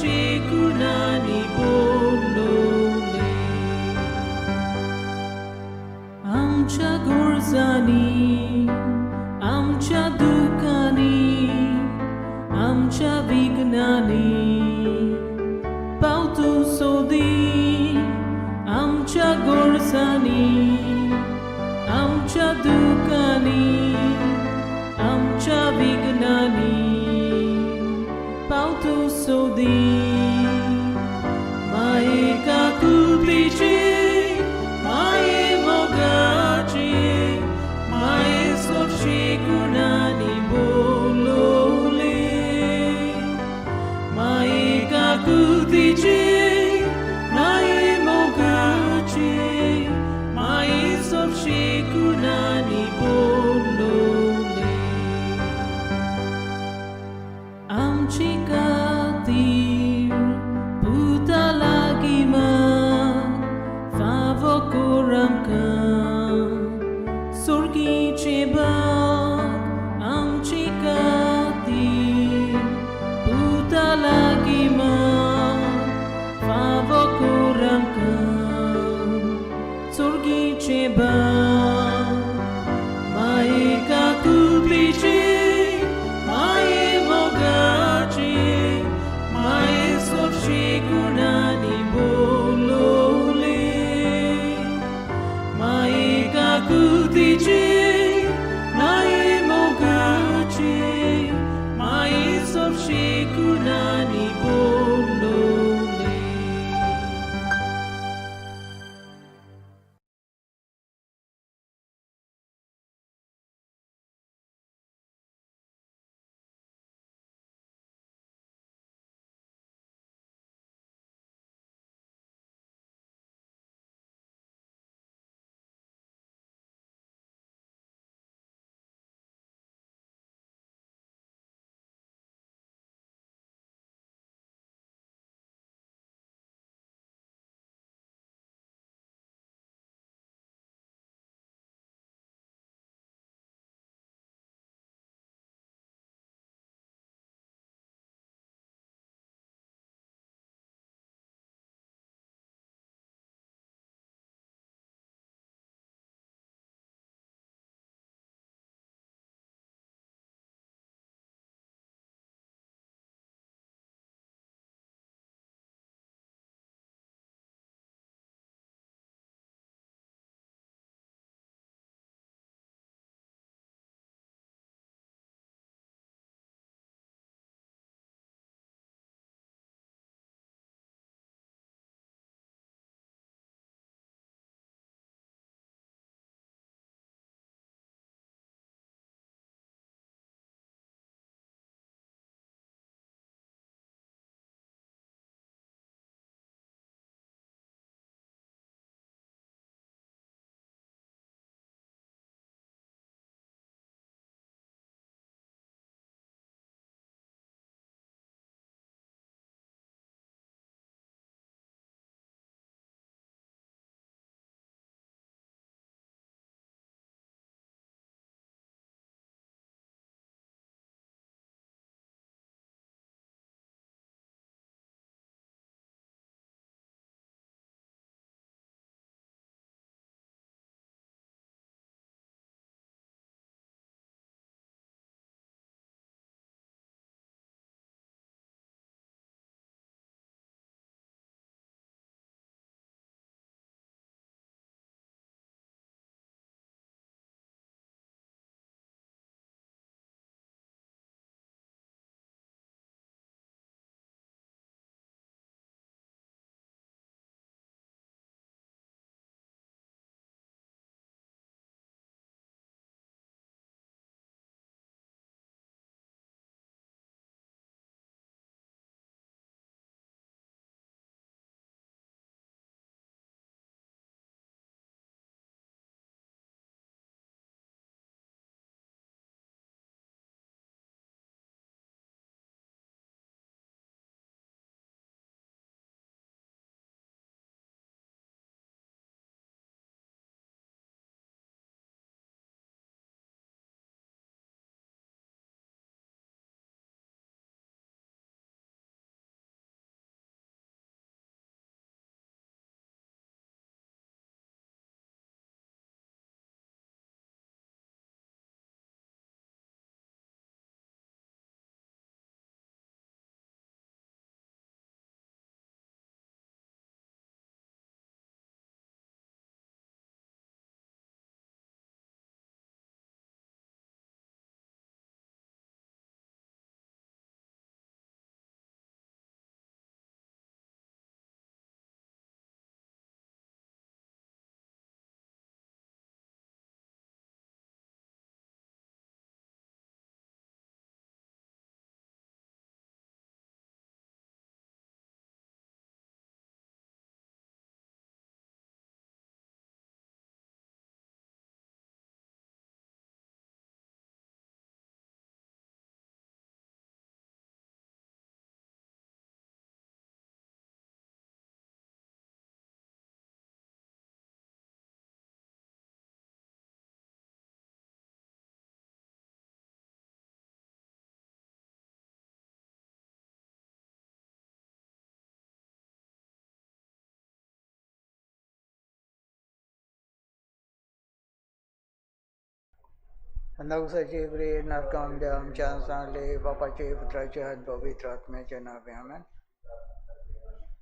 शिकुनानी बोलवले. आमच्या गरजांनी, आमच्या दुखांनी, आमच्या विघ्नांनी पावतू सोदी. आमच्या गरजांनी, आमच्या दुखांनी, आमच्या विघ्नांनी पावतू सोदी. माये काकुळटीची, माये मोगाची, माये सोंशीकुणांनी बोलवले. माये काकुळटीची, माये मोगाची, माये सोंशीकुणांनी बोलवले. आमची खातीर पुता लागीं माग, फावो कर आमकां सर्गीचें भाग. आमची खातीर पुता लागीं माग, सांताक्रुजाची प्रेर नरकाम देव आमच्या सांगले बापाचे पुत्राचे आनी पवित्र आत्म्याचे नांव आमेन.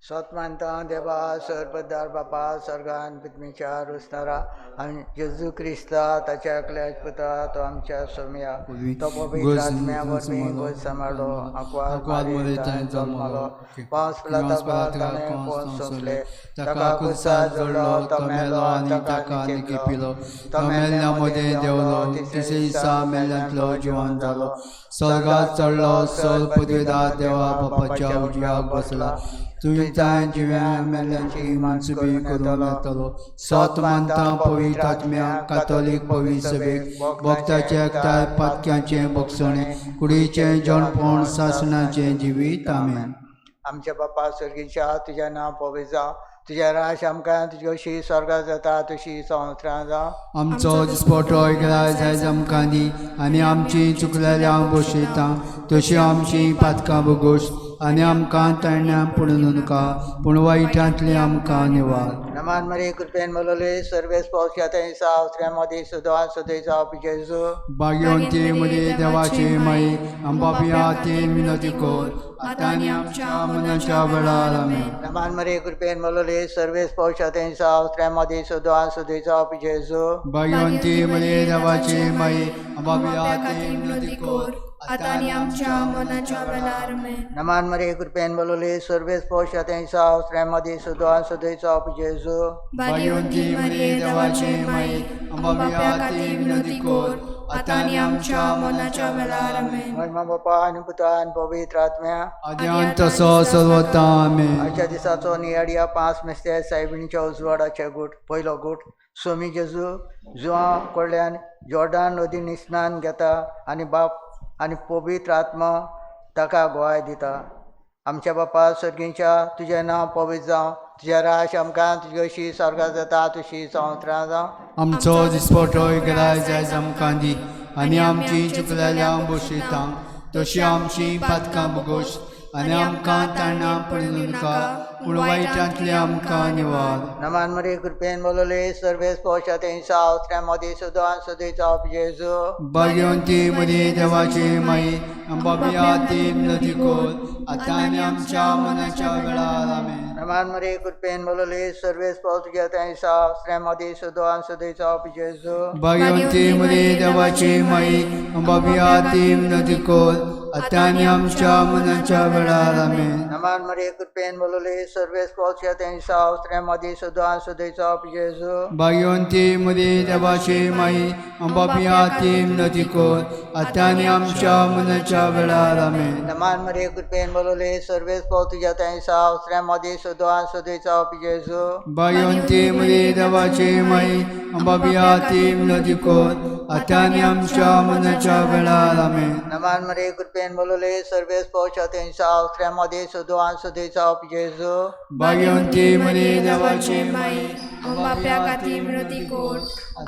सत मानता देवा सर्वदार बापा सर्गान पृथ्वीच्या रुसणारा आनी जेजू क्रिस्ता ताच्या एकल्याच पुता तो आमच्या सोम्या तो पवित्र आत्म्या वरवीं गोंय सांबाळ्ळो आंकवार मारयेंत जल्मलो पावस पिलाता ताणें कोण सोंसले ताका कुर्सार जोडलो तो मेलो आनी ताका निकिपिलो तो मेल्ल्या मदें देंवलो तिसरे दिसा मेल्ल्यांतलो जिवन जालो स्वर्गात चडलो सर पदवेदार देवा बापाच्या उजव्याक बसला तुवें जिव्या मेल्ल्यांची मानसुबी करून येतलो. सत मानता पवित्र आत्म्या कातोलीक पवित्र सभेक भक्ताचे एकठांय पातक्यांचें भोगसणें कुडीचें जेवणपण सासणाचें जिवीत. आमेन. आमच्या बापा स्वर्गीच्या तुजें नांव पवित्र जावं, तुजें राज आमकां तुजी अशी स्वर्गात जाता तशी संवसारांत जावं. आमचो दिसपटो जायज आमकां दी आनी आमची चुकलेल्या भोशयता तशी आमची पातकां भोगोश आनी आमकां ताण्या पडून नाका पूण वायटांतली आमकां निवार. नमान मरे कृपेन बोलवले सर्वेस पावस सावत्र्या मदीं सुदां सदय जावप जेजू. भाग्यवंती मदीं देवाची माई आमबाबिया ती विनोदी कर आतां आनी आमच्या मनाच्या वेळार. आमेन. नमान मरे कृपेन बोलवले सर्वेस पावस सावत्र्या मदीं सुदां सदय जावप जेजू. भाग्यवंती मदीं देवाची माई आमबाबिया ती विनोदी कर आतां आनी आमच्या मनाच्या वेळार. आमेन. नमान मरे कृपेन बोलवले सर्वेस पावस सावत्र्या मदीं सुदां सदय जावप जेजू. भाग्यवंती मरिये देवाची माई आमच्या खातीर विनोदी कर आतां आनी आमच्या मनाच्या वेळार. आमेन. महिमा बापा आनी पुता आनी पवित्र आत्म्या आद्यान तसो सर्वता. आमेन. आजच्या दिसाचो नियाडिया 5 मेस्ते सायबिणीच्या उजवाडाचे गूट. पयलो गूट सोमी जेजू जुवां कडल्यान जॉर्डन नदीन स्नान घेता आनी बाप आनी पवित्र आत्मा ताका गोवाय दिता. आमच्या बापा सर्गीच्या तुजें नांव पवित्र जावं, तुजें राज आमकां तुजी अशी स्वर्गात जाता तशी संवसारांत जावं. आमचो दिसपटो जायज आमकां दी आनी आमची चुकलेल्या भोशयता तशी आमची पातकां भोगोश आनी आमकां ताण्णा पडून नाका पूण वायटांतली आमकां निवार. नमान मरे कृपेन बोलवले सर्वेस पावस सावत्र्या मदीं सुदां सदय जावप जेजू. भाग्यवंती मदीं देवाची माई आमबाबिया ती विनोदी कर आतां आनी आमच्या मनाच्या वेळार. आमेन. नमान मरे कृपेन बोलवले सर्वेस पावस सावत्र्या मदीं सुदां सदय जावप जेजू. भाग्यवंती मदीं देवाची माई आमबाबिया ती विनोदी कर आतां आनी आमच्या मनाच्या वेळार. आमेन. नमान मरे कृपेन बोलवले सर्वेस पावस सावत्र्या मदीं सुदां सदय जावप जेजू. भाग्यवंती मदीं देवाची माई आमबाबिया ती विनोदी कर आतां आनी आमच्या मनाच्या वेळार. आमेन. नमान मरे कृपेन बोलवले सर्वेस पावस सावत्र्या मदीं सुदां सदय जावप जेजू. भाग्यवंती मदीं देवाची माई अंबाबिया ती विनोदी कर आतां आनी आमच्या मनाच्या वेळार. आमेन. नमान मरे कृपेन बोलवले सर्वेस पावस सावत्र्या मदीं सुदां सदय जावप जेजू. भाग्यवंती मदीं देवाची माई आमच्या खातीर विनोदी कर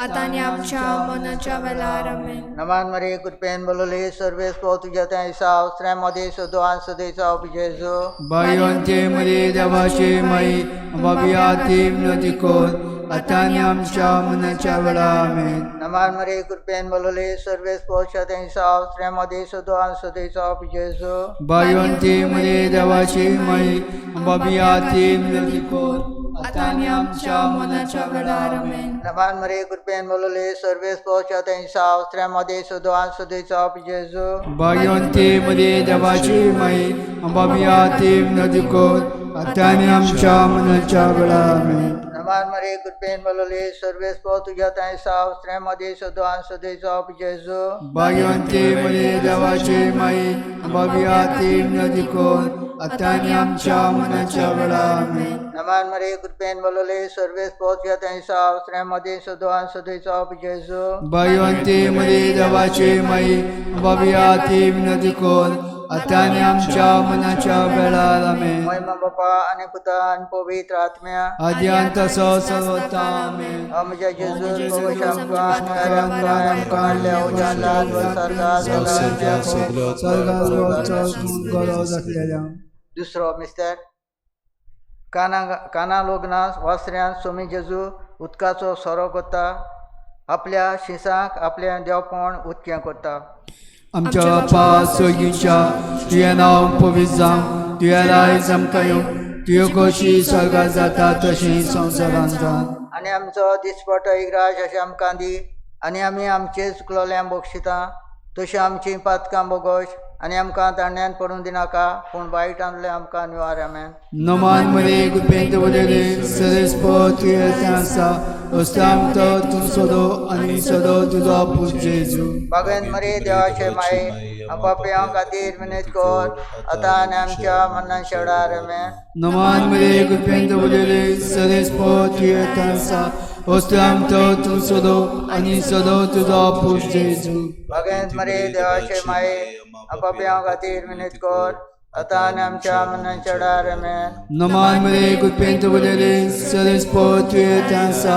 आतां आनी आमच्या मनाच्या वेळार. आमेन. नमान मरे कृपेन बोलवले सर्वेस पावस सावत्र्या मदीं सुदां सदय जावप जेजू. भाग्यवंती मदीं देवाची माई अंबाबिया ती विनोदी कर आतां आनी आमच्या मनाच्या वेळार. आमेन. नमान मरे कृपेन बोलवले सर्वेस पावस सावत्र्या मदीं सुदां सदय जावप जेजू. भाग्यवंती मदीं देवाची माई अंबाबिया ती विनोदी कर आतां आनी आमच्या मनाच्या वेळार. आमेन. नमान मरे कृपेन बोलवले सर्वेस पावस सावत्र्या मदीं सुदां सदय जावप जेजू. भाग्यवंती मदीं देवाची माई अंबाबिया ती विनोदी कर आतां आनी आमच्या मनाच्या वेळार. आमेन. नमान मरे कृपेन बोलवले सर्वेस पावस तुज्या सावत्र्या मदीं सुदां सदय जावप जेजू. भाग्यवंती मदीं देवाची माई अंबाबिया ती विनोदी कर आतां आनी आमच्या मनाच्या वेळार. आमेन. नमान मरे कृपेन बोलवले सर्वेस पावस सावत्र्या मदीं सुदां सदय जावप जेजू. भाग्यवंती मदीं देवाची माई अंबाबिया ती विनोदी कर आतां आनी आमच्या मनाच्या वेळार. आमेन. महिमा बापा आनी पुता आनी पवित्र आत्म्या आद्यान तसो सर्वता. आमेन. आमच्या जेजू दुसरो मिस्तर काना काना लग्ना वासऱ्यान सोमी जेजू उदकाचो सोरो करता. आपल्या शिसांक आपलें देवपण उत्कें करता. आमच्या बापा सोगीच्या, तुजें नांव पवित्र जावं, तुजें रायज आमकां येवं, तुज्यो खोशी स्वर्गात जाता तशी संवसारांत जावं. आनी आमचो दिसपटो इग्राज अशें आमकां दी, आनी आमी आमचे चुकलोल्यांक बक्षिता तशीं आमचीं पातकां बोगोश, आनी आमकां तांड्यान पडूंक दिनाका, पूण वायटांतलें आमकां निवार. आमेन. नमान मरे कृपेंत उलयले सरेस्पो तुजें आसा, अस्ताम तो तूं सदो आनी सदो तुजो पूत जेजू. बागेन मरे देवाचे माये, पापयां खातीर विनंती कर, आतां आनी आमच्या मरणाच्या वेळार. आमेन. नमान मरे कृपेंत उलयले सरेस्पो तुजें आसा, अस्ताम तो तूं सदो आनी सदो तुजो पूत जेजू. बागेन मरे देवाचे माये, पापयां खातीर विनंती कर, आतां आनी आमच्या मरणाच्या वेळार. आमेन. नमान मरे कृपेंत उलयले सरेस्पो तुजें आसा,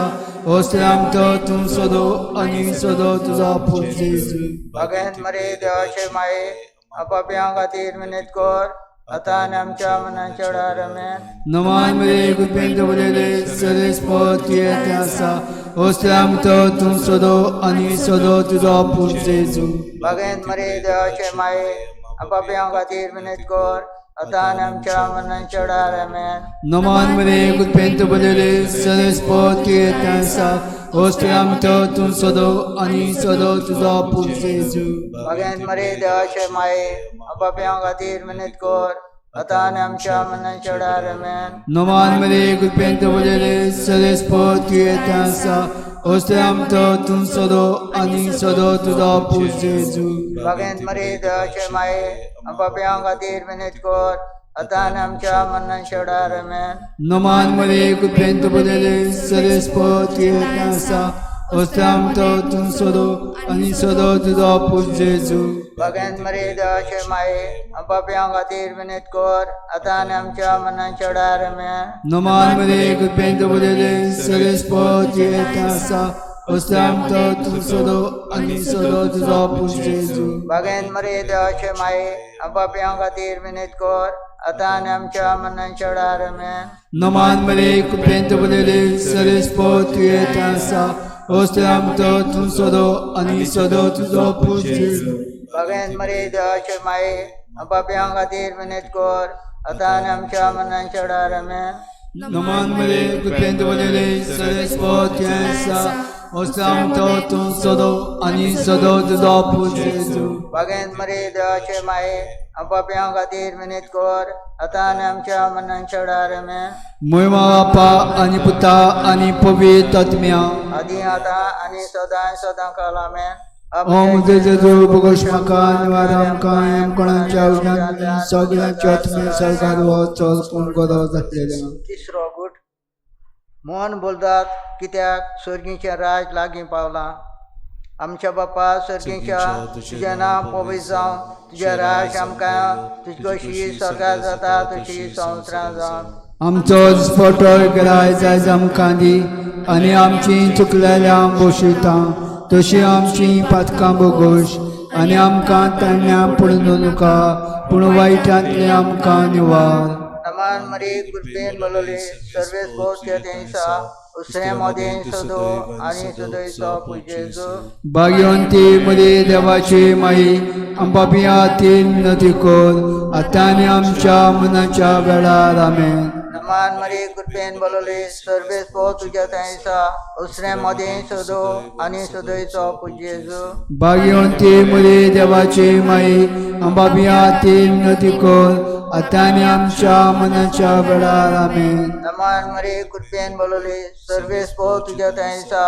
अस्ताम तो तूं सदो आनी सदो तुजो पूत जेजू. बागेन मरे देवाचे माये, पापयां खातीर विनंती कर, आतां आनी आमच्या मरणाच्या वेळार. आमेन. नमान मरे कृपेंत उलयले सरेस्पो तुजें आसा, अस्ताम तो तूं सदो आनी सदो तुजो पूत जेजू. बागेन मरे देवाचे माये, पापयां खातीर विनंती कर, आतां आनी आमच्या मरणाच्या वेळार. आमेन. नमान मरे कृपेंत उलयले सरेस्पो तुजें आसा, अस्ताम तो तूं सदो आनी सदो तुजो पूत जेजू. बागेन मरे देवाचे माये, पापयां खातीर विनंती कर, आतां आनी आमच्या मरणाच्या वेळार. आमेन. नमान मरे कृपेंत उलयले सरेस्पो तुजें आसा, अस्ताम तो तूं सदो आनी सदो तुजो पूत जेजू. बागेन मरे देवाचे माये, पापयां खातीर विनंती कर, आतां आनी आमच्या मरणाच्या वेळार. आमेन. नमान मरे कृपेंत उलयले सरेस्पो तुजें आसा, अस्ताम तो तूं सदो आनी सदो तुजो पूत जेजू. बागेन मरे देवाचे माये, पापयां खातीर विनंती कर, आतां आनी आमच्या मरणाच्या वेळार. आमेन. नमान मरे कृपेंत उलयले सरेस्पो तुजें आसा, अस्ताम तो तूं सदो आनी सदो तुजो पूत जेजू. बागेन मरे देवाचे माये, पापयां खातीर विनंती कर, आतां आनी आमच्या मरणाच्या वेळार. आमेन. नमान मरे कृपेंत उलयले सरेस्पो तुजें आसा, अस्ताम तो तूं सदो आनी सदो तुजो पूत जेजू. बागेन मरे देवाचे माये, पापयां खातीर विनंती कर, आतां आनी आमच्या मरणाच्या वेळार. आमेन. नमान मरे कृपेंत उलयले सरेस्पो तुजें आसा, अस्ताम तो तूं सदो आनी सदो तुजो पूत जेजू. बागेन मरे देवाचे माये, पापयां खातीर विनंती कर, आतां आनी आमच्या मरणाच्या वेळार. आमेन. मोयमा बापा आनी पुता आनी पवित्र आत्म्या. आदी आतां आनी सदां सदां काल. आमेन. ओ म्हजे जेजू, बोगोश म्हाका निवार आमकां कोणाच्या उज्यान सगळ्यांच्या आत्म्या सरकार हो चल कोण गरज जातलेल्या. तिसरो गूट. मोहन बोलतात कित्याक सर्गीचें राज लागीं पावलां. आमच्या बापा सर्गीच्या, तुजें नांव पवित्र जावं, तुजें राज आमकां, तुजी कशी स्वर्गात जाता तशी संवसारांत जावं. आमचो दिसपटो ग्राय जायज आमकां दी, आनी आमची चुकलेल्या बोशिता तशी आमची पातकां बोगोश, आनी आमकां ताण्या पडून नका, पूण वायटांतलें आमकां निवार. नमान मरी कृपेन बोलवले सर्वेस भोवचे तेंसा उसरे मोदें सदो आनी सदोयचो पुजेजो. भाग्यवंती मरे देवाची माई, आमपापिया तीन विनंती कर, आतां आनी आमच्या मनाच्या वेळार. आमेन. नमान मरी कृपेन बोलवले सर्वेस भोव तुज्या तेंसा उसरे मोदें सदो आनी सदोयचो पुजेजो. भाग्यवंती मरे देवाची माई, आमपापिया तीन विनंती कर, आतां आनी आमच्या मनाच्या वेळार. आमेन. नमान मरी कृपेन बोलवले सर्वेस भोव तुज्या तेंसा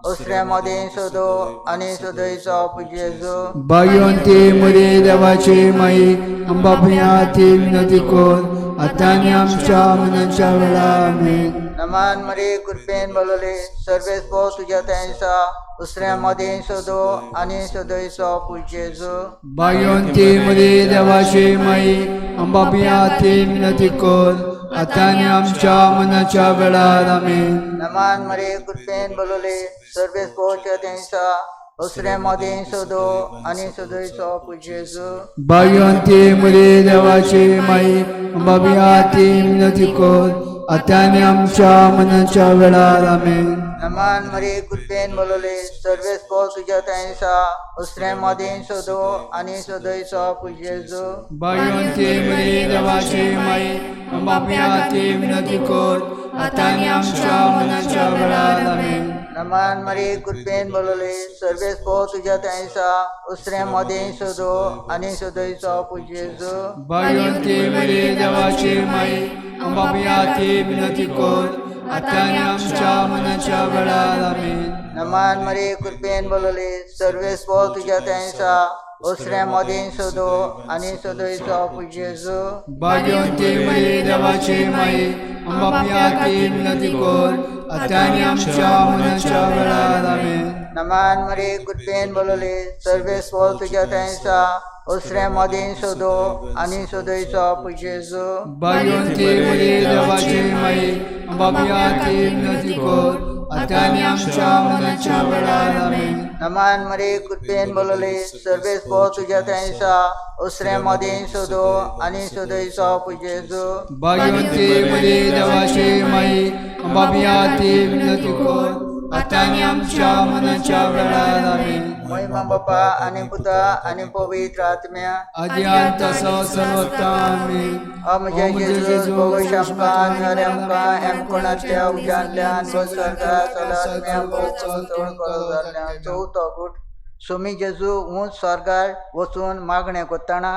उसरे मोदें सदो आनी सदोयचो पुजेजो. भाग्यवंती मरे देवाची माई, आमपापिया तीन विनंती कर, आतां आनी आमच्या मनाच्या वेळार. आमेन. नमान मरी कृपेन बोलवले सर्वेस भोव तुज्या तेंसा उसरे मोदें सदो आनी सदोयचो पुजेजो. भाग्यवंती मरे देवाची माई, आमपापिया तीन विनंती कर, आतां आनी आमच्या मनाच्या वेळार. आमेन. नमान मरी कृपेन बोलवले सर्वेस भोवच्या तेंसा उसरे मोदें सदो आनी सदोयचो पुजेजो. भाग्यवंती मरे देवाची माई, आमपापिया तीन विनंती कर, आतां आनी आमच्या मनाच्या वेळार. आमेन. नमान मरे कृपेन बोलवले सर्वेस पो तुज्या थंय उसरे मदीं सोदो आनी सोदयचो पुजेजू. भाग्यवंती मरिये देवाची माई, आमच्या खातीर विनंती कर, आतां आनी आमच्या मनाच्या वेळार. आमेन. नमान मरे कृपेन बोलवले सर्वेस पो तुज्या थंय उसरे मदीं सोदो आनी सोदयचो पुजेजू. भाग्यवंती मरिये देवाची माई, आमच्या खातीर विनंती कर, आतां आनी आमच्या मनाच्या वेळार. आमेन. नमान मरे कृपेन बोलवले सर्वेस पो तुज्या थंय उसरे मदीं सोदो आनी सोदयचो पुजेजू. भाग्यवंती मरिये देवाची माई, आमच्या खातीर विनंती कर, आतां आनी आमच्या मनाच्या वेळार. आमेन. नमान मरे कृपेन बोलवले सर्वेस पो तुज्या थंय उसरे मदीं सोदो आनी सोदयचो पुजेजू. भाग्यवंती मरिये देवाची माई, आमच्या खातीर विनंती कर, आतां आनी आमच्या मनाच्या वेळार. आमेन. नमान मरे कृपेन बोलवले सर्वेस पो तुज्या थंय उसरे मदीं सोदो आनी सोदयचो पुजेजू. भाग्यवंती मरिये देवाची माई, आमच्या खातीर विनंती कर, आतां आनी आमच्या मनाच्या वेळार. आमेन. महिमा बापा आनी पुता आनी पवित्र आत्म्या. आद्यान तसो सर्वता. आमेन. ओ म्हजे जेजू, भोगोश आमकां आनी आमकां एमकोणांतल्या उज्यांतल्यान स्वर्गा चलात. चवथो गूट. सुमी जेजू ऊंच स्वर्गार वचून मागणें करतना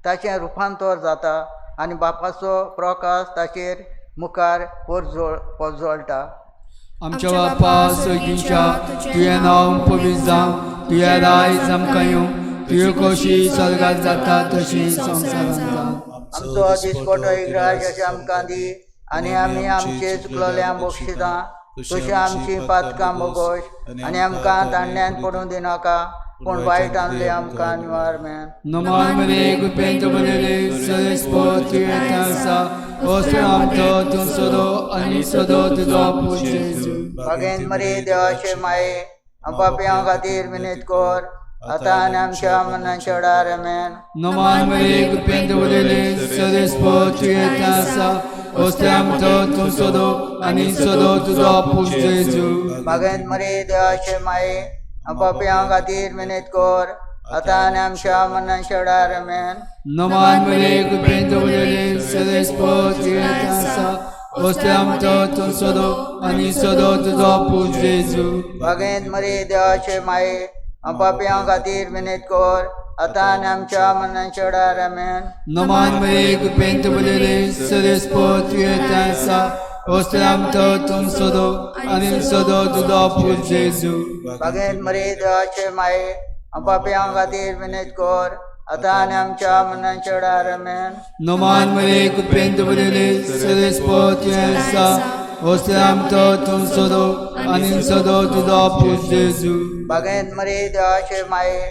ताचें रुपांतर जाता आनी बापाचो प्रकाश ताचेर मुखार पोरजोळटा. आमच्या बापा सर्गीच्या, तुजें नांव पवित्र जावं, तुजें राज आमकां येवं, तुजी खोशी स्वर्गात जाता तशी संवसारांत जावं. आमचो दिसपटो इग्राज अशें आमकां दी आनी आमी आमचे चुकलोल्यांक बक्षिता तशी आमची पातकां बोगोश आनी आमकां तांड्यान पडूं दिनाका, पूण वायटांतले आमकां निवार. मेन. नमान मरिये, कृपेन भरलेले, सर्वेस्पर तुजें आसा, होच आमचो तूं सदो आनी सदो तुजो पूत जेजू. बागेंत मरी देवाचे माये, पापयां खातीर विनीत कर, आतां आनी आमच्या मनाच्या वेळार. आमेन. नमान मरिये, कृपेन भरलेले, सर्वेस्पर तुजें आसा, होच आमचो तूं सदो आनी सदो तुजो पूत जेजू. बागेंत मरी देवाचे माये, पापयां खातीर विनीत कर, आतां आनी आमच्या मनाच्या वेळार. आमेन. नमान मरिये, कृपेन भरलेले, सर्वेस्पर तुजें आसा, होच आमचो तूं सदो आनी सदो तुजो पूत जेजू. बागेंत मरी देवाचे माये, पापयां खातीर विनीत कर, आतां आनी आमच्या मनाच्या वेळार. आमेन. नमान मरिये, कृपेन भरलेले, सर्वेस्पर तुजें आसा, होच आमचो तूं सदो आनी सदो तुजो पूत जेजू. बागेंत मरी देवाचे माये, पापयां खातीर विनीत कर, आतां आनी आमच्या मनाच्या वेळार. आमेन. नमान मरिये, कृपेन भरलेले, सर्वेस्पर तुजें आसा, होच आमचो तूं सदो आनी सदो तुजो पूत जेजू. बागेंत मरी देवाचे माये,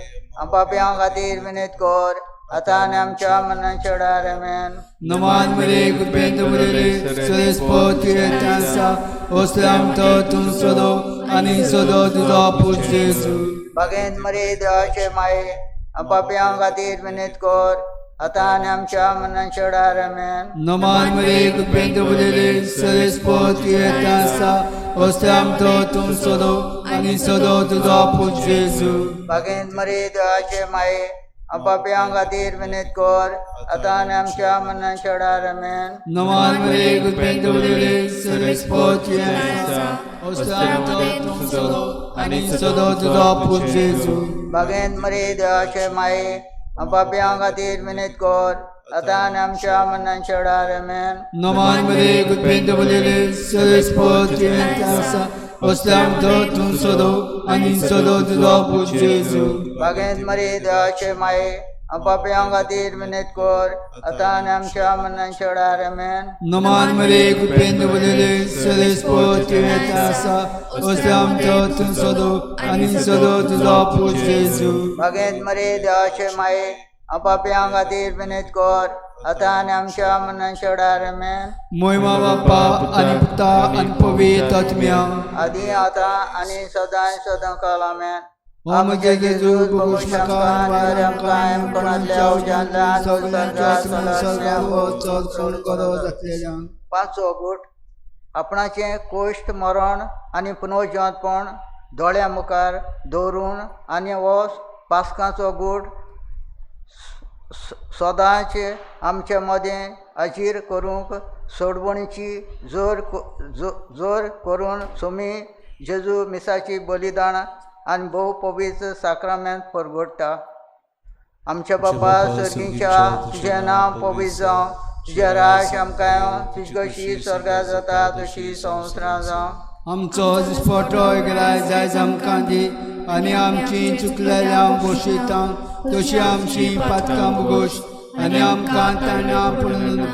पापयां खातीर विनीत कर, आतां आनी आमच्या मनाच्या वेळार. आमेन. नमान मरिये, कृपेन भरलेले, सर्वेस्पर तुजें आसा, होच आमचो तूं सदो आनी सदो तुजो पूत जेजू. बागेंत मरी देवाचे माये, पापयां खातीर विनीत कर, आतां आनी आमच्या मनाच्या वेळार. आमेन. नमान मरिये, कृपेन भरलेले, सर्वेस्पर तुजें आसा, होच आमचो तूं सदो आनी सदो तुजो पूत जेजू. बागेंत मरी देवाचे माये, पापयां खातीर विनीत कर, आतां आनी आमच्या मनाच्या वेळार. आमेन. नमान मरिये, कृपेन भरलेले, सर्वेस्पर तुजें आसा, होच आमचो तूं सदो आनी सदो तुजो पूत जेजू. बागेंत मरी देवाचे माये, पापयां खातीर विनीत कर, आतां आनी आमच्या मनाच्या वेळार. आमेन. नमान मरिये, कृपेन भरलेले, सर्वेस्पर तुजें आसा, होच आमचो तूं सदो आनी सदो तुजो पूत जेजू. बागेंत मरी देवाचे माये, पापयां खातीर विनीत कर, आतां आनी आमच्या मनाच्या वेळार. आमेन. नमान मरिये, कृपेन भरलेले, सर्वेस्पर तुजें आसा, होच आमचो तूं सदो आनी सदो तुजो पूत जेजू. बागेंत मरी देवाचे माये, पापयां खातीर विनीत कर, आतां आनी आमच्या मनाच्या वेळार. आमेन. मोयमा बापा आनी पुता आनी पवित्र आत्म्या. आदी आतां आनी सदांय सदां काल. आमेन. ओ म्हजे जेजू, बगूश नाका आनी आमकां कोणातल्या उज्यांतल्यान सगळ्यांच्या स्वर्गात वचोन करो जातलेल्यान. पांचवो गूट. आपणाचें कोश्ट मरण आनी पुनर्जिवंतपण दोळ्या मुखार दवरून आनी हो पास्कांचो गूट सदांच आमचे मदें अजीर करूंक सोडवणीची जोर जोर करून सुमी जेजू मिसाची बलिदान आनी भोव पवित्र साक्रामेंत परगडटा. आमच्या बापा सर्गीच्या तुजें नांव पवित्र जावं, तुजें राज आमकां येवं, तुजी कशी स्वर्गार जाता तशी संवसारांत जावं. आमचो दिसपटो गेलाय जायज आमकां दी आनी आमची चुकलेल्या बोशिता तशी आमची पातकां भोगोश आनी आमकां ताणा पुणून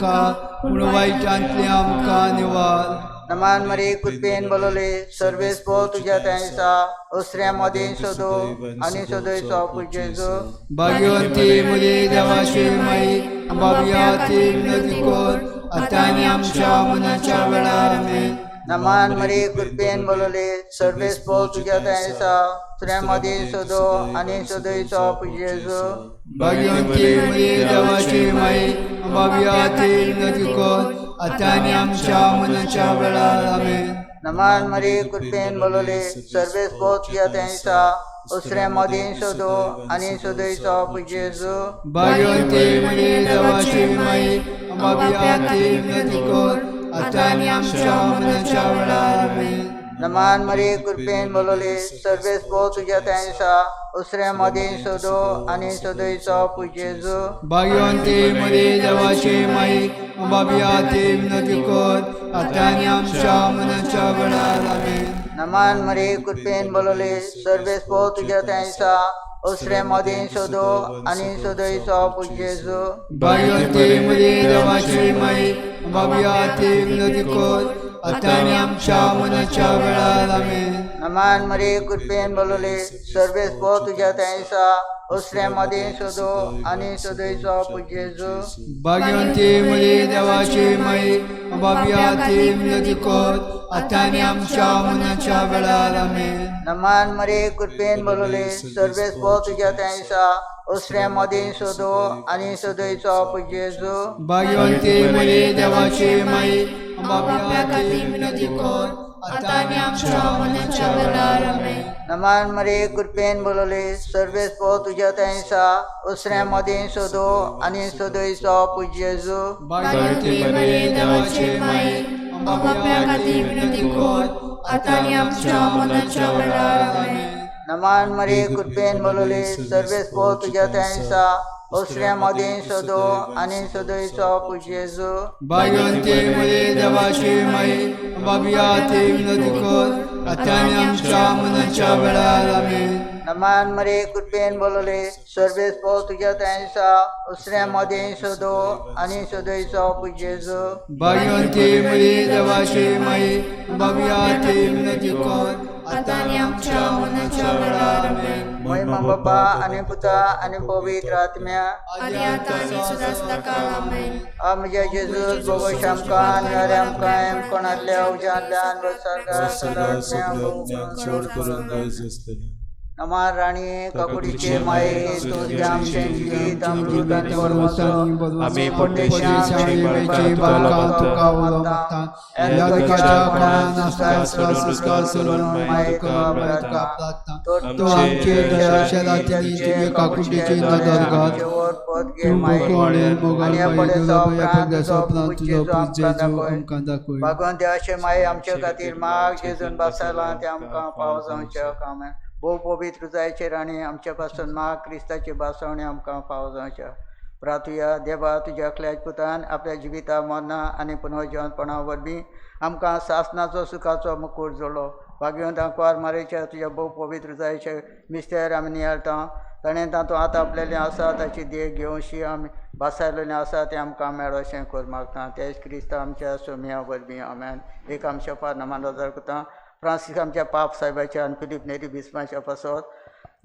पूण वायटांतली आमकां निवार. नमान मरी कृपेन बोलवले सर्वेस पो तुज्या दिसा असऱ्या मदीं सदो आनी सदोयचो जेजू. भाग्यवंती मुली देवाची माई बाबया ती विनंती कर आतां आनी आमच्या मनाच्या वेळार. आमेन. नमान मरी कृपेन बोलवले सर्वेस पो तुज्या दिसा असऱ्या मदीं सदो आनी सदोयचो जेजू. भाग्यवंती मुली देवाची माई बाबया ती विनंती कर आतां आनी आमच्या मनाच्या वेळार. आमेन. नमान मरी कृपेन बोलवले सर्वेस पो तुज्या दिसा असऱ्या मदीं सदो आनी सदोयचो जेजू. भाग्यवंती मुली देवाची माई बाबया ती विनंती कर आतां आनी आमच्या मनाच्या वेळार. आमेन. नमान मरी कृपेन बोलवले सर्वेस पो तुज्या दिसा असऱ्या मदीं सदो आनी सदोयचो जेजू. भाग्यवंती मुली देवाची माई बाबया ती विनंती कर आतां आनी आमच्या मनाच्या वेळार. आमेन. नमान मरी कृपेन बोलवले सर्वेस पो तुज्या दिसा असऱ्या मदीं सदो आनी सदोयचो जेजू. भाग्यवंती मुली देवाची माई बाबया ती विनंती कर आतां आनी आमच्या मनाच्या वेळार. आमेन. नमान मरी कृपेन बोलवले सर्वेस पो तुज्या दिसा असऱ्या मदीं सदो आनी सदोयचो जेजू. भाग्यवंती मुली देवाची माई बाबया ती विनंती कर आतां आनी आमच्या मनाच्या वेळार. आमेन. नमान मरी कृपेन बोलवले सर्वेस पो तुज्या दिसा असऱ्या मदीं सदो आनी सदोयचो जेजू. भाग्यवंती मुली देवाची माई बाबया ती विनंती कर आतां आनी आमच्या मनाच्या वेळार. आमेन. नमान मरी कृपेन बोलवले सर्वेस पो तुज्या दिसा असऱ्या मदीं सदो आनी सदोयचो जेजू. भाग्यवंती मुली देवाची माई बाबा ती विनंती कर आतां आनी आमच्या मनाच्या वेळार. आमेन. नमान मरी कृपेन बोलवले सर्वेस पो तुज्या दिसा असऱ्या मदीं सदो आनी सदोयचो जेजू. भाग्यवंती मुली देवाची माई बाबया ती विनंती कर आतां आनी आमच्या मनाच्या वेळार. आमेन. नमान मरी कृपेन बोलवले सर्वेस पो तुज्या दिसा असऱ्या मदीं सदो आनी सदोयचो जेजू. भाग्यवंती मुली देवाची माई बाबया ती विनंती कर आतां आनी आमच्या मनाच्या वेळार. आमेन. महिमा बापा आनी पुता आनी पवित्र आत्म्या आनी आतां आनी सदां सदांकाळ. आमेन. म्हज्या जेजू बोगोश आमकां आनी हरे आमकां कोणांतल्या उज्यांतल्यान चड करून गरज आसतली. नमान राणी काकुडीचे माये तुझे आमचें जिवीत अमृत आनी बरवचो. आमी परदेशी बाळकां तुका उलो मागता ह्या दुखाच्या कोणान संस्कार सोडून माये तुका प्रार्थना तूं आमचे दयाशे लातींनी तुगे काकुटीची नदर घाल तूं मोगोळे मोगाळ माये तुजो सपनां तुजो पूत जेजू आमकां दाखय. भगवान देवाचे माये आमचे खातीर माग जेजून बसला ते आमकां पाव जावचे कामेन. भोव पवित्र जायचे राणी आमच्या पासून माग क्रिस्ताची बासवणी आमकां पाव जावच्या. प्रार्थुया. देवा तुज्या एकल्याच पुतान आपल्या जिविता मरणां आनी पुनर्जिवंतपणा वरवीं आमकां सासनाचो सुखाचो मुकूट जोडलो. भाग्यवंत आंकवार मारेच्या तुज्या भोव पवित्र जायचे मिस्तेर आमी नियाळटा ताणें तातूंत आतां आपलेलें आसा ताची देख घेवशी आमी भासायलेलें आसा तें आमकां मेळो अशें कर मागता. तेच क्रिस्त आमच्या सोम्या वरवीं. आमेन. एक आमच्या पार नमान रोजार करता फ्रांसीस आमच्या पाप साहेबाच्या आनी फिलीप नेरी बिस्माच्या पासत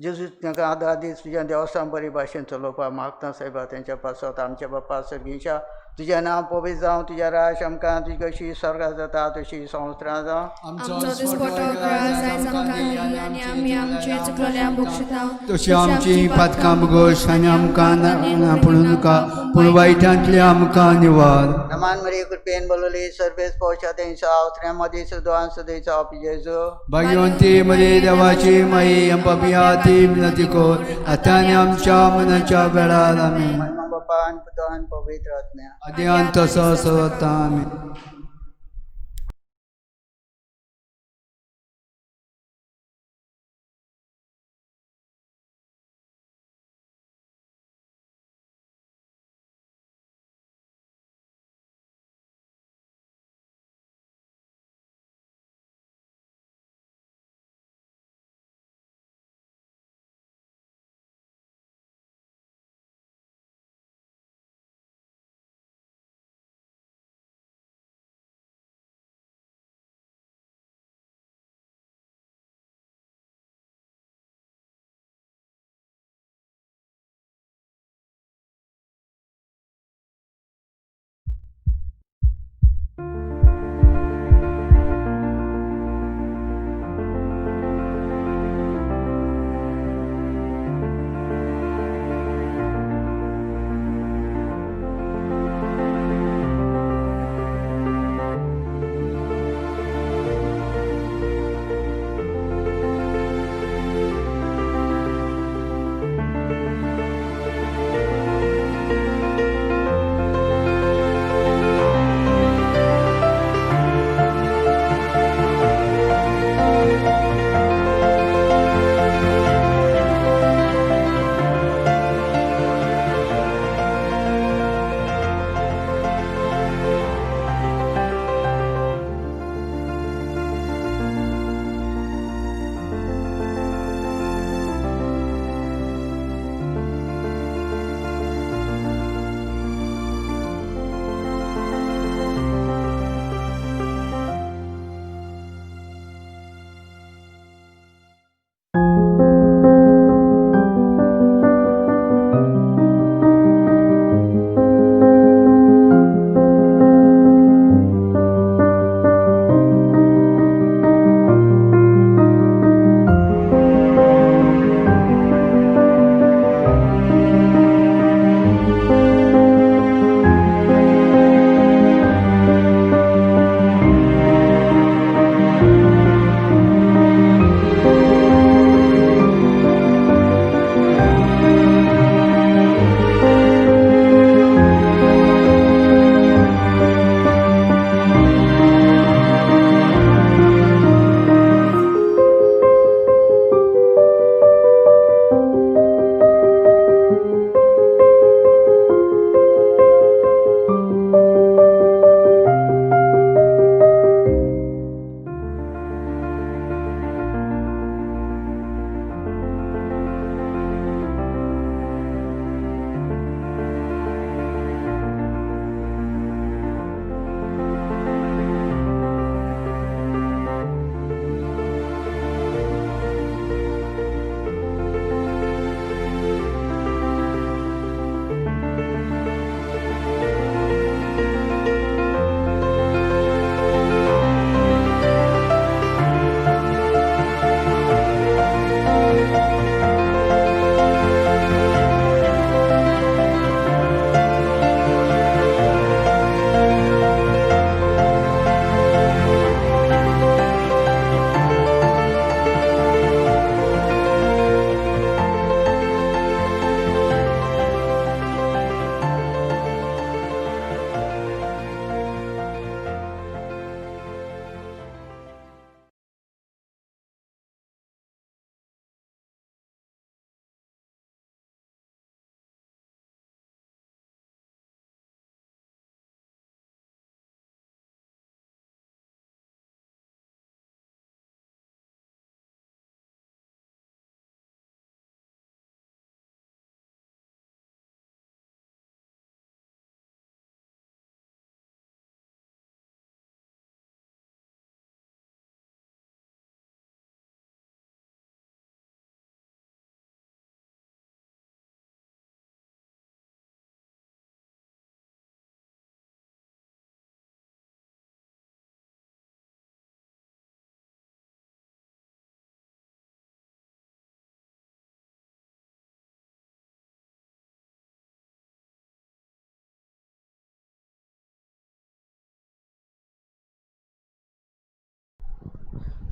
जेजू तांकां आदार दीस तुज्या देवस्थान बरी भाशेन चलोवपाक मागता सायबा. तेंच्या पासत आमच्या बापा सर्गीच्या तुजें नांव पवित्र जावं, तुजें राज आमकां, तुजी कशी स्वर्गात जाता तशी संवसारांत जावं. आमचो दिसपटो ग्रास आयज आमकां दी आनी आमी आमचे चुकलेल्या बक्षिता तशी आमची पातकां भोगोस आनी आमकां ना पडूं नका, पूण वायटांतले आमकां निवार. नमान मरिये, कृपेन बोलवली, सर्वेस पोशा तेंचा अवसऱ्या मदीं सुद्दां सुदैचा जेजू. भाग्यवंती मरिये देवाची माई, आमच्या ती विनंती कर आतां आनी आमच्या मनाच्या वेळार. आमी महिमा बापा आनी पुता आनी पवित्र आत्म्या. आदी आनी तसो सदां. आमी.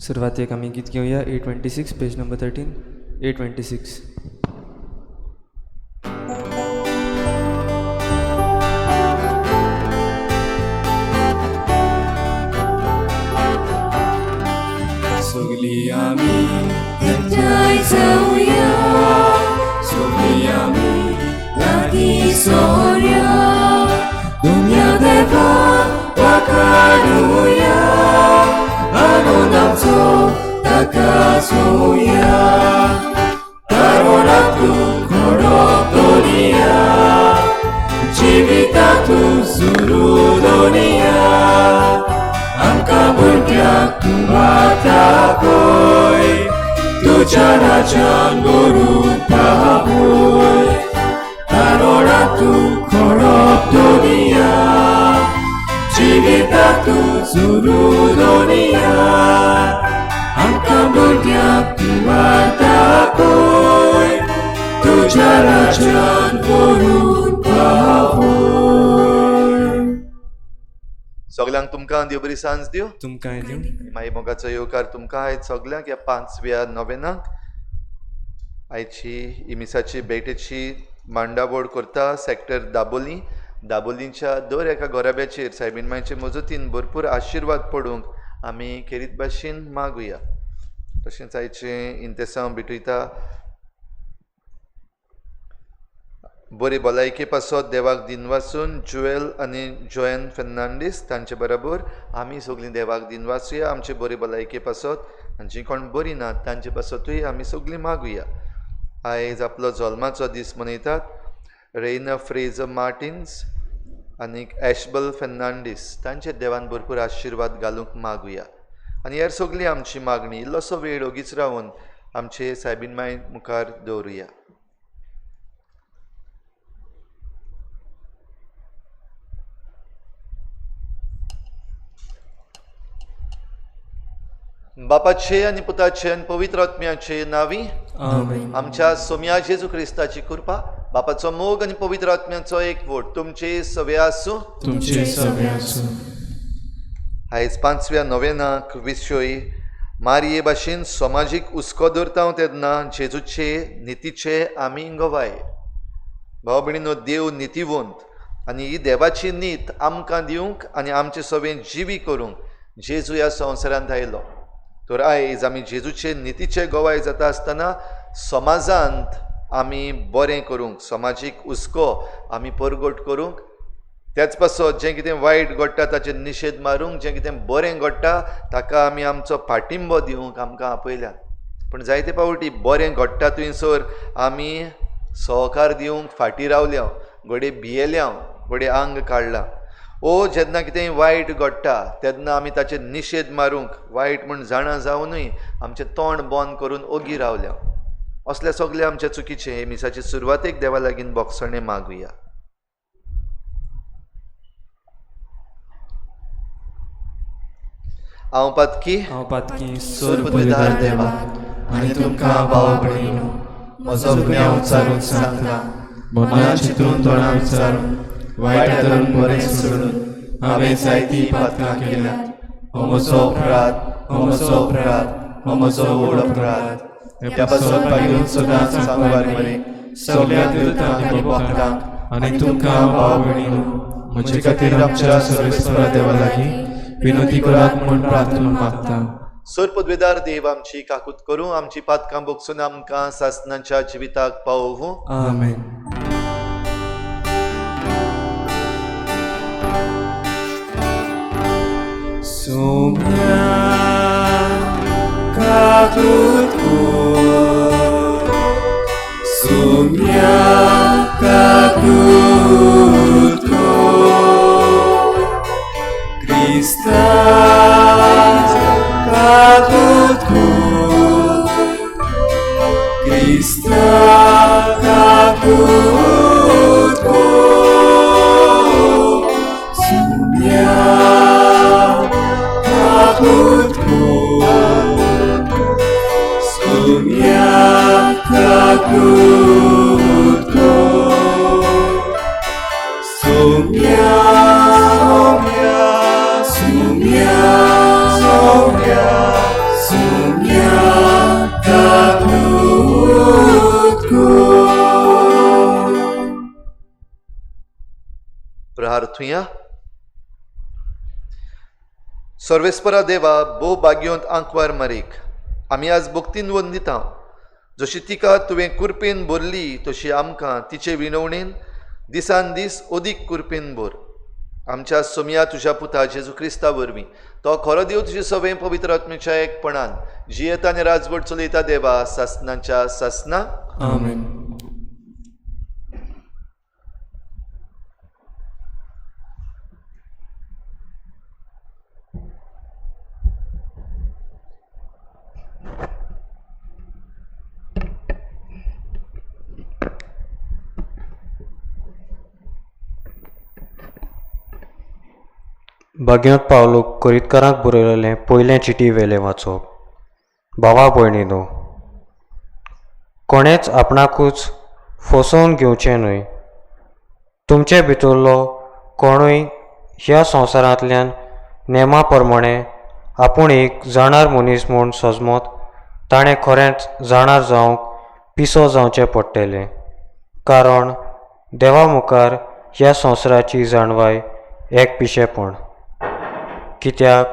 सुरवातेक आमी गीत घेवया 826 पेज नंबर 13 826. सगली आमी एकठांय जावया, सगली आमी लागीं सोरया, दुनिया देवा वाखाणुया, आनंदाचो ताका सोया, तारुणांतू खडप दुनिया, जिवितांतू सुरू दुनिया, आमकां भुरग्यांक तूं वाटावय, तुज्या राज्यान व्हरून पावय, तारुणांतू खडप दुनिया, जिवितांतू सुरू दुनिया, आमकां भुरग्यांक तूं वाटावय, तुज्या राज्यान व्हरून पावय. सगल्यांक तुमकां देव बरी सांज दिवं. तुमकांय दिवं. माई मोगाचो येवकार तुमकां आयज सगल्यांक ह्या पांचव्या नोवेनाक. आयची इमिसाची भेटेची मांडावळ करता सेक्टर दाबोली. दाबोलीच्या दर एका घराब्याचेर सायबीन मायचे मजतीन भरपूर आशिर्वाद पडूंक आमी खेरीत भाशेन मागुया. तशेंच आयचें इंतेसांव भेटयता बरी भलायके पासत देवाक दिनवासून जुएल आनी जोएन फेर्नांडीस तांचे बरोबर आमी सगळीं देवाक दिनवासुया आमचे बरी भलायके पासत, आनी जीं कोण बरीं नात तांचे पासतूय आमी सगळीं मागुया. आयज आपलो जल्माचो दीस मनयतात रेयना फ्रेजर मार्टिन्स आनी एशबल फेर्नांडीस तांचे देवान भरपूर आशिर्वाद घालूंक मागुया. आनी हेर सगळी आमची मागणी इल्लोसो वेळ ओगीच रावन आमचे सायबीन माय मुखार दवरुया. बापाचे आनी पुताचे आनी पवित्र आत्म्याचे नांवी आमेन. आमच्या सोम्या जेजू क्रिस्ताची कृपा, बापाचो मोग आनी पवित्र आत्म्याचो एकवट तुमचे सवे आसूं. तुमचे सवे आसूं. आयज पांचव्या नोवेनाक विशय मारये भाशेन समाजीक हुस्को दवरता तेन्ना जेजूचे नितीचे आमी गवाय. भाव भयणीनो, देव नितीवंत आनी ही देवाची नीत आमकां दिवंक आनी आमचे सवे जिवी करूंक जेजू ह्या संवसारांत आयलो. तर आयज आमी जेजूचे नितीचे गवाय जाता आसतना समाजांत आमी बरें करूंक, समाजीक हुस्को आमी परगट करूंक, त्याच पासत जें कितें वायट घडटा ताचेर निशेध मारूंक, जें कितें बरें घडटा ताका आमी आमचो पाठिंबो दिवंक आमकां आपयल्यात. पूण जायते फावटी बरें घडटा थंयसर आमी सहकार दिवंक फाटीं रावल्या, घडये भियेल्या, घडये आंग काडलां. ओ जेन्ना कितेंय वायट घडटा तेन्ना आमी ताचेर निशेध मारूंक वायट म्हूण जाणा जावनूय आमचें तोंड बंद करून ओगी रावल्या. असल्या सगळें आमच्या चुकीचें. हे मिसाचे सुरवातेक देवा लागीं बोगसणें मागुया. हांव पातकी, हांव पातकी, सोरपविदार देवा आनी तुमकां भाव भयणीनो म्हजो गुन्यांव विचारून सांगता, मनान चिंतून तोंडान विचारून वायट धरून बरें सोडून हांवें जायतीं पातकां केल्यात. हो म्हजो अपराध, हो म्हजो अपराध, हो म्हजो व्हड अपराध. त्या पासत पागेरून सदांच सांगवार मरे सगळ्या देवतांक आनी भक्तांक आनी तुमकां भाव भयणीनो म्हजे खातीर आमच्या सर्वेस्परा देवा लागीं विनंती करात म्हूण प्रार्थना मागता. सोरपदवेदार देव आमची काकूत करूं, आमची पातकां बोगसून आमकां सासनाच्या जिविताक पावोवं. आमेन. सोम्या काकूत कर, सोम्या काकूत कर, क्रिस्ता काकूत कर, क्रिस्ता काकूत कर, सोम्या काकूत कर, सोम्या काकूत कर, सोम्या सोम्या सोम्या सोम्या प्रार्थुया. सर्वेस्परा देवा, भोव भाग्योंत आंकवार मरेक आमी आज भक्तीन वंदिता. जशी तिका तुवें कुरपेन भरली तशी आमकां तिचे विनवणेन दिसान दीस अदीक कुरपेन भर. आमच्या सोमया तुज्या पुता जेजू क्रिस्ता वरवीं, तो खरो देव तुजे सवें पवित्र आत्म्याच्या एकपणान जियेता आनी राजवट चलयता देवा सासनाच्या सासना. आमेन. भाग्यांत पावलो कोरितकारांक बरयलेलें पयलें चिटी वेलें वाचप. भावा भयणीनो, कोणेच आपणाकूच फसोवन घेवचें न्हय. तुमचे भितरलो कोणूय ह्या संवसारांतल्यान नेमा प्रमाणें आपूण एक जाणार मनीस म्हूण सजमत ताणें खरेंच जाणार जावंक पिसो जावचें पडटलें, कारण देवा मुखार ह्या संवसाराची जाणवाय एक पिशेपण. कित्याक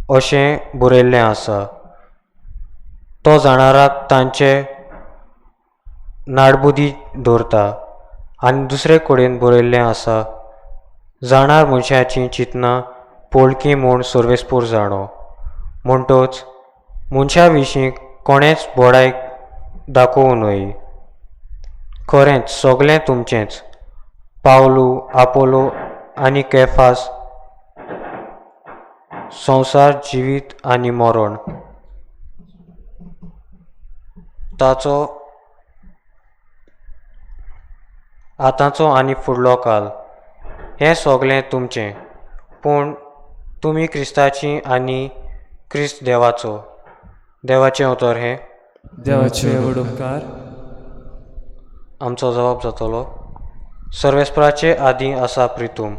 अशें बरयल्लें आसा, तो जाणाराक तांचे नाडबुदी दवरता. आनी दुसरे कडेन बरयल्लें आसा, जाणार मनशाचीं चिंतनां पोळकी म्हूण सर्वेस्पोर जाणो. म्हणटच मनशा विशीं कोणेंच बडाय दाखोवं न्हय. खरेंच सगळें तुमचेंच. पावलू, आपोलो आनी केफास, संवसार, जिवीत आनी मरण, ताचो आतांचो आनी फुडलो काल, हें सगळें तुमचें. पूण तुमी क्रिस्ताची आनी क्रिस्त देवाचो. देवाचें उतर हें. देवाचे व्हड उपकार. आमचो जबाब जातलो. सर्वेस्पराचे आदीं आसा प्रितूम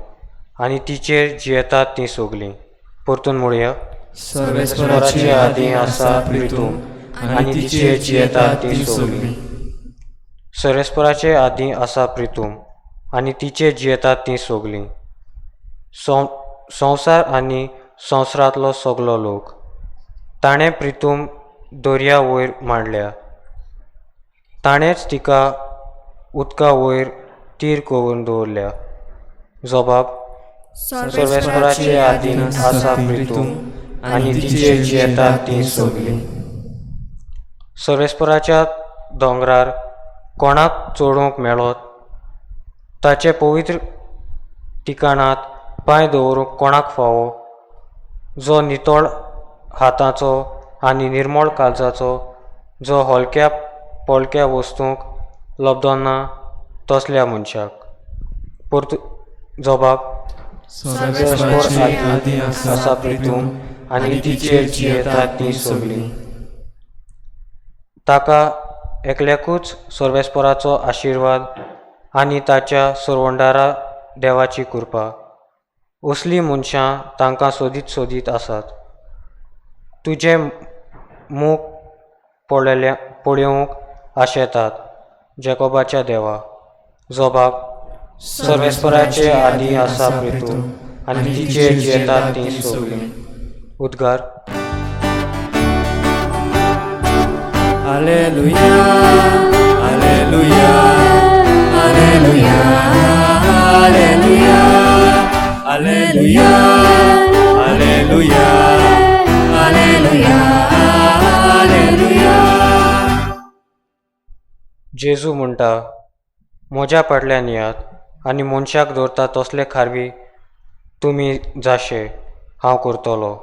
आनी तिचेर जियेतात तीं सगलीं. परतून म्हणया, सर्वेस्पराचे आदीं आसा प्रितूम आनी तिचेर जियेतात तीं सगलीं. सर्वेस्पराचे आदीं आसा प्रितूम आनी तिचेर जियेतात तीं सगलीं. संवसार आनी संवसारांतलो सगलो लोक. ताणें प्रितूम दर्या वयर मांडल्या, ताणेंच तिका उदका वयर तीर करून दवरल्या. जबाब, सर्वेस्पराचे आदीं आसा प्रितूम आनी तिचेर जियेतात तीं सगलीं. सर्वेस्पराच्या दोंगरार कोणाक चडूंक मेळत, ताचे पवित्र ठिकाणांत पांय दवरूंक कोणाक फावो, जो नितळ हाताचो आनी निर्मळ काळजाचो, जो हलक्या पोलक्या वस्तूंक लब्दना तसल्या मनशाक. परतू जबाब, सर्वेस्पराचे आदीं आसा प्रितूम आनी तिचेर जियेतात तीं सगलीं. ताका एकल्याकूच सर्वेस्पराचो आशिर्वाद आनी ताच्या सरवंडारा देवाची कृपा. असलीं मनशां तांकां सोदीत सोदीत आसात. तुजें मूख पळोवंक आशेतात, जेकोबाच्या देवा. जबाब, सर्वेस्पराचे आदीं आसा प्रितूम आनी तिचेर जियेतात तीं सगलीं. उद्गार. Alleluia, alleluia, alleluia, alleluia, alleluia, alleluia, alleluia, alleluia. जेजू म्हणटा, म्हज्या फाटल्यान येयात आनी मनशाक दवरता तसले खारवी तुमी जाशे हांव करतलो.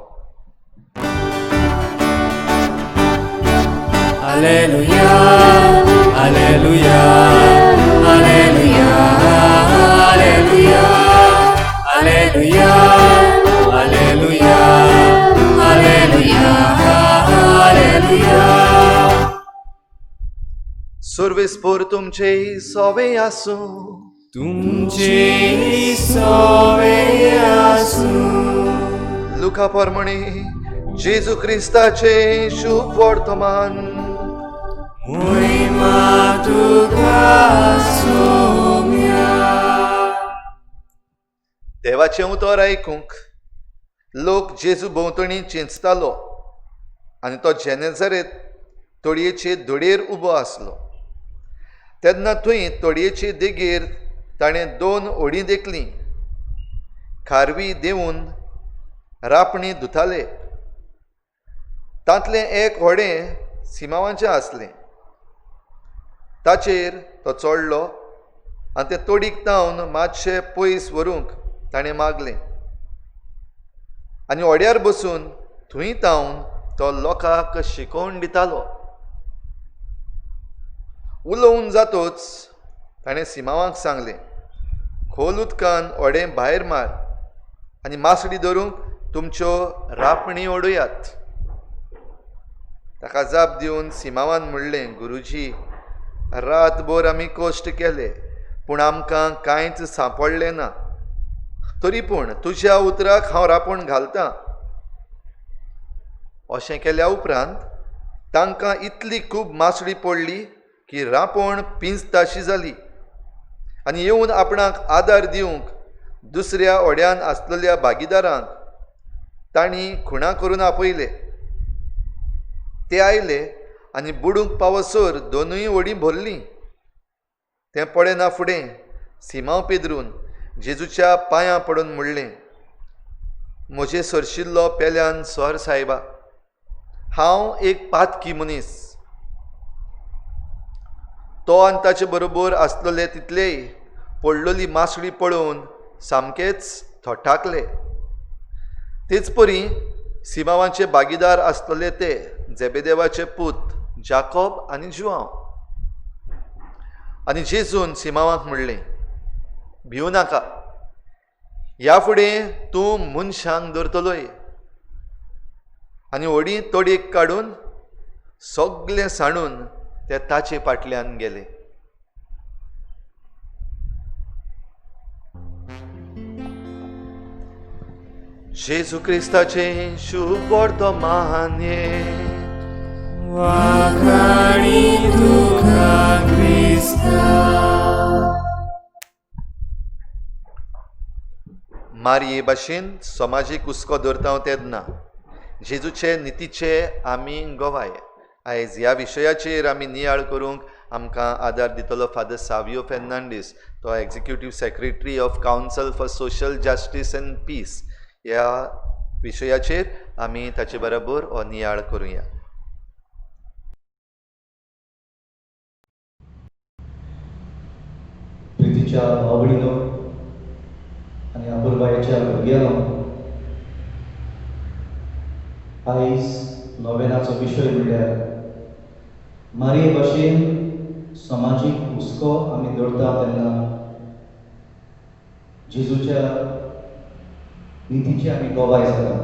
Alleluia, alleluia, alleluia, alleluia, alleluia, alleluia, alleluia, alleluia. सर्वेस्पोर तुमचे सोवे आसूं. तुमचे सोवे आसूं. लुका प्रमाणे जेजू क्रिस्ताचे शुभ वर्तमान. महिमा तुका सोम्या. देवाचें उतर आयकूंक लोक जेजू भोंवतणी चेंचतालो आनी तो जेनेझरेत तोडयेचे धोडयेर उबो आसलो. तेन्ना थंय तोडयेचे देगेर ताणें दोन होडीं देखलीं. खारवी देंवून रापणी धुताले. तांतलें एक होडें सिमांवाचें आसलें. ताचेर तो चडलो आनी तें तोडीक तावन मातशें पयस व्हरूंक ताणें मागलें आनी होड्यार बसून थंय तावन तो लोकांक शिकोवन दितालो. उलोवन जातोच ताणें सिमांवाक सांगलें, खोल उदकान होडें भायर मार आनी मासडी धरूंक तुमच्यो रापणी ओडयात. ताका जाप दिवन सिमांवान म्हणलें, गुरुजी, रातभर आमी कश्ट केले पूण आमकां कांयच सांपडलें ना. तरी पूण तुज्या उतराक हांव रांपण घालतां. अशें केल्या उपरांत तांकां इतली खूब मासडी पडली की रांपण पिंजताशी जाली आनी येवन आपणाक आदार दिवंक दुसऱ्या होड्यान आसलेल्या भागीदारांक तांणी खुणा करून आपयले. ते आयले आनी बुडूंक पावसर दोनूय होडीं भरलीं. तें पळयना फुडें सिमांव पेद्रून जेजूच्या पांयां पडून म्हणलें, म्हजे सरशिल्लो पेल्यान सर सायबा, हांव एक पातकी मनीस. तो आनी ताचे बरोबर आसलेले तितलेय पडलेली मासडी पळोवन सामकेच थटाकले. तेच परी सिमांवाचे भागीदार आसलेले ते जेबेदेवाचे पूत जाकोब आनी जुआंव. आनी जेजून सिमांवाक म्हणलें, भिवू नाका, ह्या फुडें तूं मनशांक धरतलोय. आनी होडी तोडयेक काडून सगलें सांडून ते ताचे फाटल्यान गेले. जेजू क्रिस्ताचें शुभ वर्तमाने. वाखाणी तुका क्रिस्ता. मारये भाशेन समाजीक हुस्को दवरता तेन्ना जेजूचे नितीचे आमी गवाय. आयज ह्या विशयाचेर आमी नियाळ करूंक आमकां आदार दितलो फादर सावियो फेर्नांडीस. तो executive secretary of council for social justice and peace. ह्या विशयाचेर आमी ताचे बरोबर हो नियाळ करुया. प्रितीच्या भाव भयणीनो आनी अपुरबायेच्या भुरग्यांनो, आयज नोवेनाचो विशय म्हणल्यार मारये भाशेन समाजीक हुस्को आमी दवरता तेन्ना जेजूच्या नितीची आमी गवाय जाता.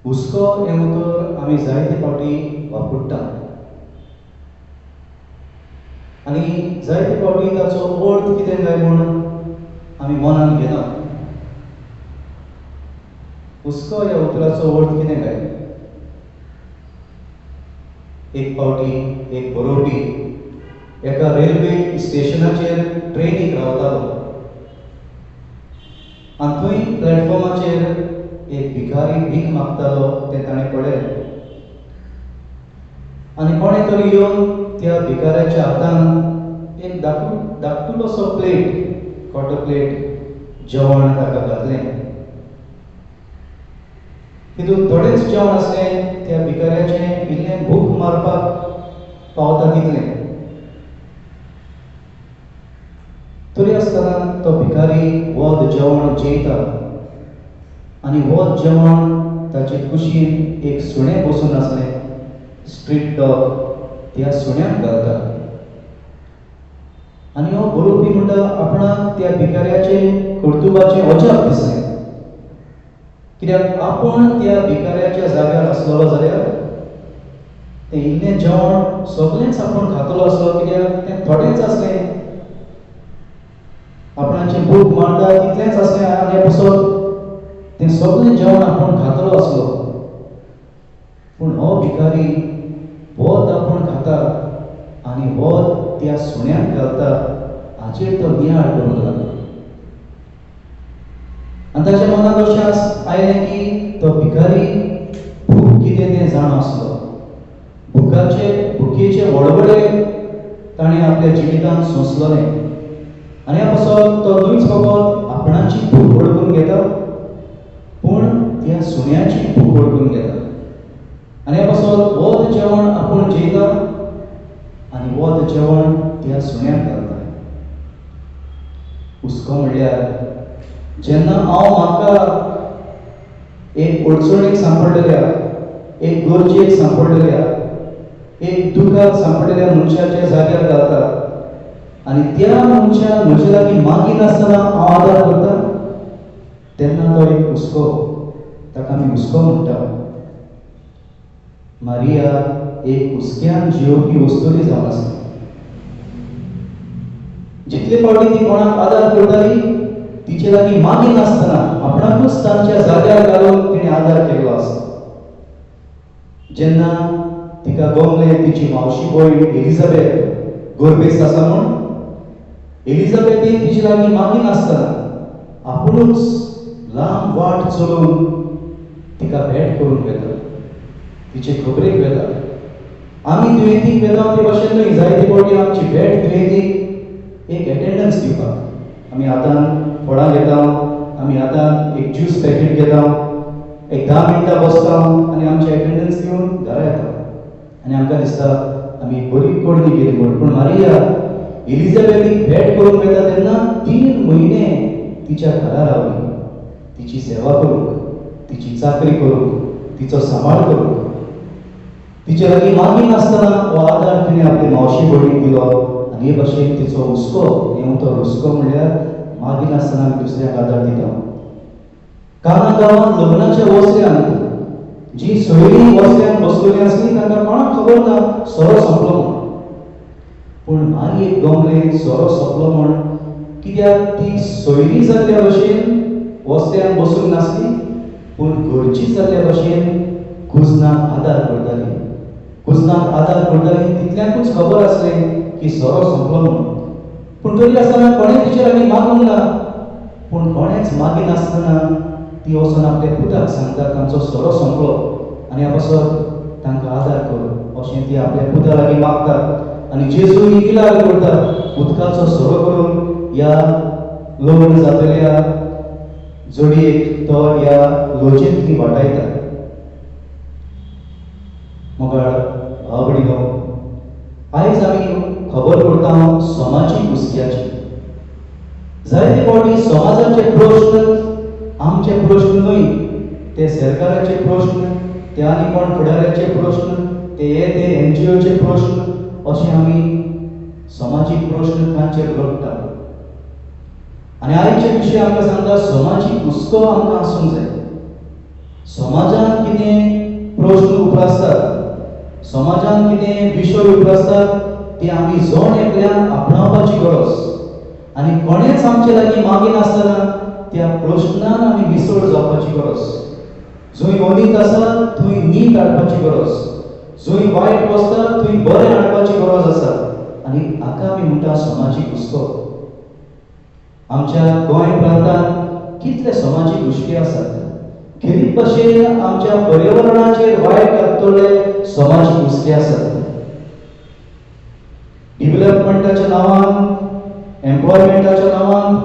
हुस्को हें उतर आमी जायते फावटी वापरता आनी जायते फावटी ताचो अर्थ कितें काय म्हूण आमी मनान घेना. हुस्को ह्या उतराचो अर्थ कितें काय? एक फावटी एक बरोवपी एका रेल्वे स्टेशनाचेर ट्रेनीक रावतालो आनी थंय प्लॅटफॉर्माचेर एक भिकारी भीक मागतालो तें ताणें पळयलें आनी कोणें तरी येवन त्या भिकाऱ्याच्या हातान एक धाकटुलोसो प्लेट, क्वॉर्टर प्लेट जेवण ताका घातलें. तितून थोडेंच जेवण आसलें, त्या भिकाऱ्याचें इल्लें भूक मारपाक पावता तितलें. तरी आसतना तो भिकारी वत जेवण जेयता आनी वत जेवण ताचे कुशीन एक सुणें बसून आसलें, स्ट्रीट डॉग, त्या सुण्याक घालता. आनी हो बरोवपी म्हणटा आपणाक त्या भिकाऱ्याचें कर्तुबाचें अजाप दिसलें, कित्याक आपूण त्या भिकाऱ्याच्या जाग्यार आसलेलो जाल्यार तें इल्लें जेवण सगळेंच आपूण खातलो आसलो, कित्याक तें थोडेंच आसलें, आपणाचें भूक मारता तितलेंच आसलें आनी पसत तें सगळें जेवण आपूण खातलो आसलो. पूण हो भिकारी वत आपूण खाता आनी वत त्या सुण्याक घालता हाचेर तो नियाळ करूंक लागलो. आनी ताच्या मनांत अशें आयलें की तो भिकारी भूक कितें तें जाण आसलो. भुकेचे वडवडे ताणें आपल्या जिवितांत सोंसलोलें आनी ह्या पासत तो न्हूच फकत आपणाची भूक वळखून घेता पूण त्या सुण्याची भूक वळखून घेता. आनी ह्या पासत वत जेवण आपूण जेयता आनी वत जेवण त्या सुण्याक घालता. हुस्को म्हणल्यार जेन्ना हांव म्हाका एक अडचणीक सांपडलेल्या, एक गरजेक सांपडलेल्या, एक दुखाक सांपडलेल्या मनशाच्या जाग्यार घालता आनी त्या मनशान म्हजे लागीं मागिनासतना हांव आदार करता तेन्ना तो एक हुस्को, ताका आमी हुस्को म्हणटा. मारिया एक हुस्क्यान जियोवपी वस्तुरी जावन आसा. जितले फावटी ती कोणाक आदार करताली तिचे लागीं मागिनासतना आपणाकूच तांच्या जाग्यार घालून तिणें आदार केल्लो आसा. जेन्ना तिका गमलें तिची मावशी भयण एलिझाबेथ गर्भेस्त आसा म्हूण, एलिझाबेथीन तिचे लागीं मागिनासतना आपुणूच लांब वाट चलून तिका भेट करूंक वेता, तिचे खबरेक वेता. आमी दुयेंतीक वेता ते भाशेन न्हय, जायते फावटी आमची भेट दुयेंतीक एक एटेंडन्स दिवपाक आमी हातान फळां घेता, आमी हातान एक ज्यूस पॅकेट घेता, एक 10 मिनटां बसता आनी आमची एटेंडन्स दिवन घरा येता आनी आमकां दिसता आमी बरी करणी केली म्हूण. पूण मारिया एलिझाबेथीक भेट करूंक वेता तेन्ना 3 म्हयने तिच्या घरा रावली, तिची सेवा करूंक, तिची चाकरी करूंक, तिचो सांबाळ करूंक. तिचे लागीं मागिनासतना हो आदार तिणें आपले मावशी भयणीक दिलो आनी हे भाशेन तिचो हुस्को, हें तो हुस्को म्हणल्यार मागिनासतना आमी दुसऱ्याक आदार दिता. काना गांवांत लग्नाच्या वसऱ्यांत जी सोयरी वसऱ्यांत बसलेली आसली तांकां कोणाक खबर ना सोरो सोंपलो म्हूण. पूण मारयेक गमलें सोरो सोंपलो म्हूण, कित्याक ती सोयरी जाल्ल्या भशेन वसऱ्यांत बसूंक नासली पूण घरची जाल्ल्या भशेन कुजनाक आदार करताली. कुजनाक आदार करताली तितल्यांकूच खबर आसलें की सोरो सोंपलो म्हूण. पूण तरी आसतना कोणें तिचेर आमी मागूंक ना, पूण कोणेंच मागिनासतना ती वचून आपल्या पुताक सांगता तांचो सोरो सोंपलो आनी ह्या पासत तांकां आदार कर अशें ती आपल्या पुता लागीं मागता. आनी जेजू ही इलाज करता, उदकाचो सोरो करून ह्या लग्न जातल्या जोडयेक तो ह्या लोजेंतली वाटायता. मोगाळ भाव भयणीनो, आयज आमी खबर करता समाजीक हुस्क्याची. जायते फावटी समाजाचे प्रस्न आमचे प्रस्न न्हय, ते सरकाराचे प्रस्न, ते आनी कोण फुडाऱ्याचे प्रस्न, ते हे ते एनजीओचे प्रस्न, अशें आमी समाजीक प्रस्न तांचेर लडटा. आनी आयचे विशय आमकां सांगता समाजीक हुस्को आमकां आसूंक जाय. समाजांत कितें प्रस्न उप्रासतात, समाजांत कितें विशय उप्रासतात ते आमी जण एकल्यान आपणावपाची गरज आनी कोणेंच आमचे लागीं मागिनासतना त्या प्रश्नान आमी विसळ जावपाची गरज. जंय अनीत आसा थंय नीत हाडपाची गरज, जंय वायट वसता थंय बरें हाडपाची गरज आसा आनी हाका आमी म्हणटा समाजीक हुस्को. आमच्या गोंय प्रांतांत कितले समाजीक हुस्के आसात, खेरीत भाशेन आमच्या पर्यावरणाचेर वायट घालतले समाजीक हुस्के आसात. डिव्हलपमेंटाच्या नांवान, एम्प्लॉयमेंटाच्या नांवान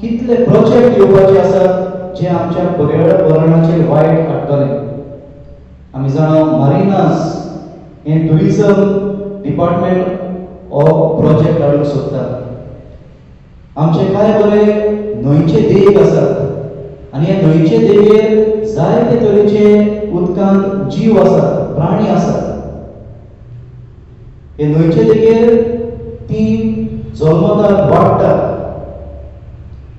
कितले प्रोजेक्ट येवपाचे आसात जे आमच्या पर्यावरणाचेर वायट हाडटले. आमी जाणा मारिनास हें टुरिजम डिपार्टमेंट हो प्रोजेक्ट हाडूंक सोदता. आमचे कांय बरे न्हंयचे देग आसात आनी ह्या न्हंयचे देगेर जायते तरेचे उदकांत जीव आसात, प्राणी आसात. हे न्हंयचे देगेर ती जल्मतात, वाडटात.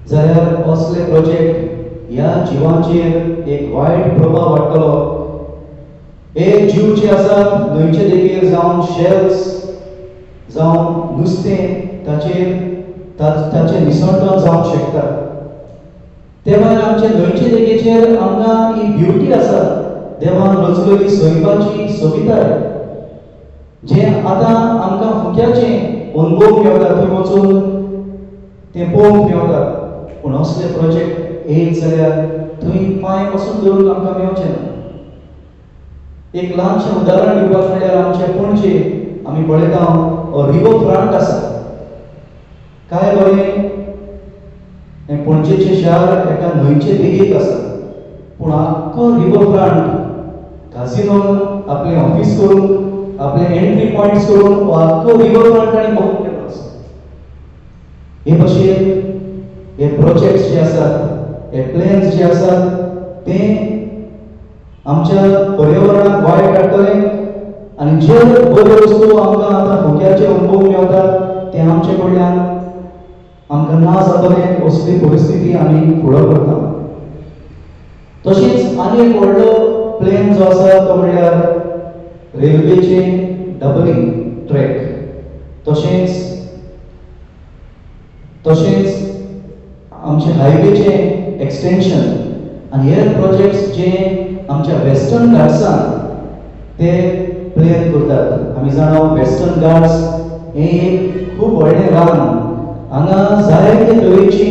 जाल्यार असले प्रोजेक्ट ह्या जिवांचेर एक वायट प्रभाव हाडटलो. हे जीव जे आसात न्हंयचे देगेर जावन शेल्स जावं नुस्तें ताचेर ताचें निसणटन जावंक शकता. ते भायर आमचे न्हंयचे देगेचेर आमकां ही ब्युटी आसा, देवान रचलेली सैमाची सोबिताय जें आतां आमकां फुक्याचें अनुभव मेळटा, थंय वचून तें पळोवंक मेळटा. पूण असले प्रोजेक्ट येयत जाल्यार थंय पांय पसून दवरूंक आमकां मेवचें ना. एक ल्हानशें उदाहरण दिवपाक म्हणल्यार आमचे पणजे आमी पळयता रिवर फ्रंट आसा. काय बरें हें पणजेचें शार एका न्हंयचे देगेक आसा, पूण आख्खो रिवर फ्रंट काजिनोन आपलें ऑफीस करून आपले एंट्री पॉयंट्स करून हो आख्खो रिवर फ्रंट आनी बंद केल्लो आसा. हे भशेन हे प्रोजेक्ट्स जे आसात, हे प्लॅन्स जे आसात ते आमच्या पर्यावरणाक वायट हाडटले आनी जे बऱ्यो वस्तू आमकां आतां फुक्याचे अनुभव मेळटात ते आमचे कडल्यान आमकां ना जातलें असली परिस्थिती आमी फुडो करता. तशेंच आनी एक व्हडलो प्लॅन जो आसा तो म्हणल्यार रेल्वेचे डबलिंग ट्रॅक, तशेंच तशेंच आमचे हायवेचे एक्सटेंशन आनी हेर प्रोजेक्ट्स जे आमच्या वेस्टर्न घाट्सान ते प्लॅन करतात. आमी जाणा वेस्टर्न घाट्स हें एक खूब व्हडलें रान, हांगा जायते तरेची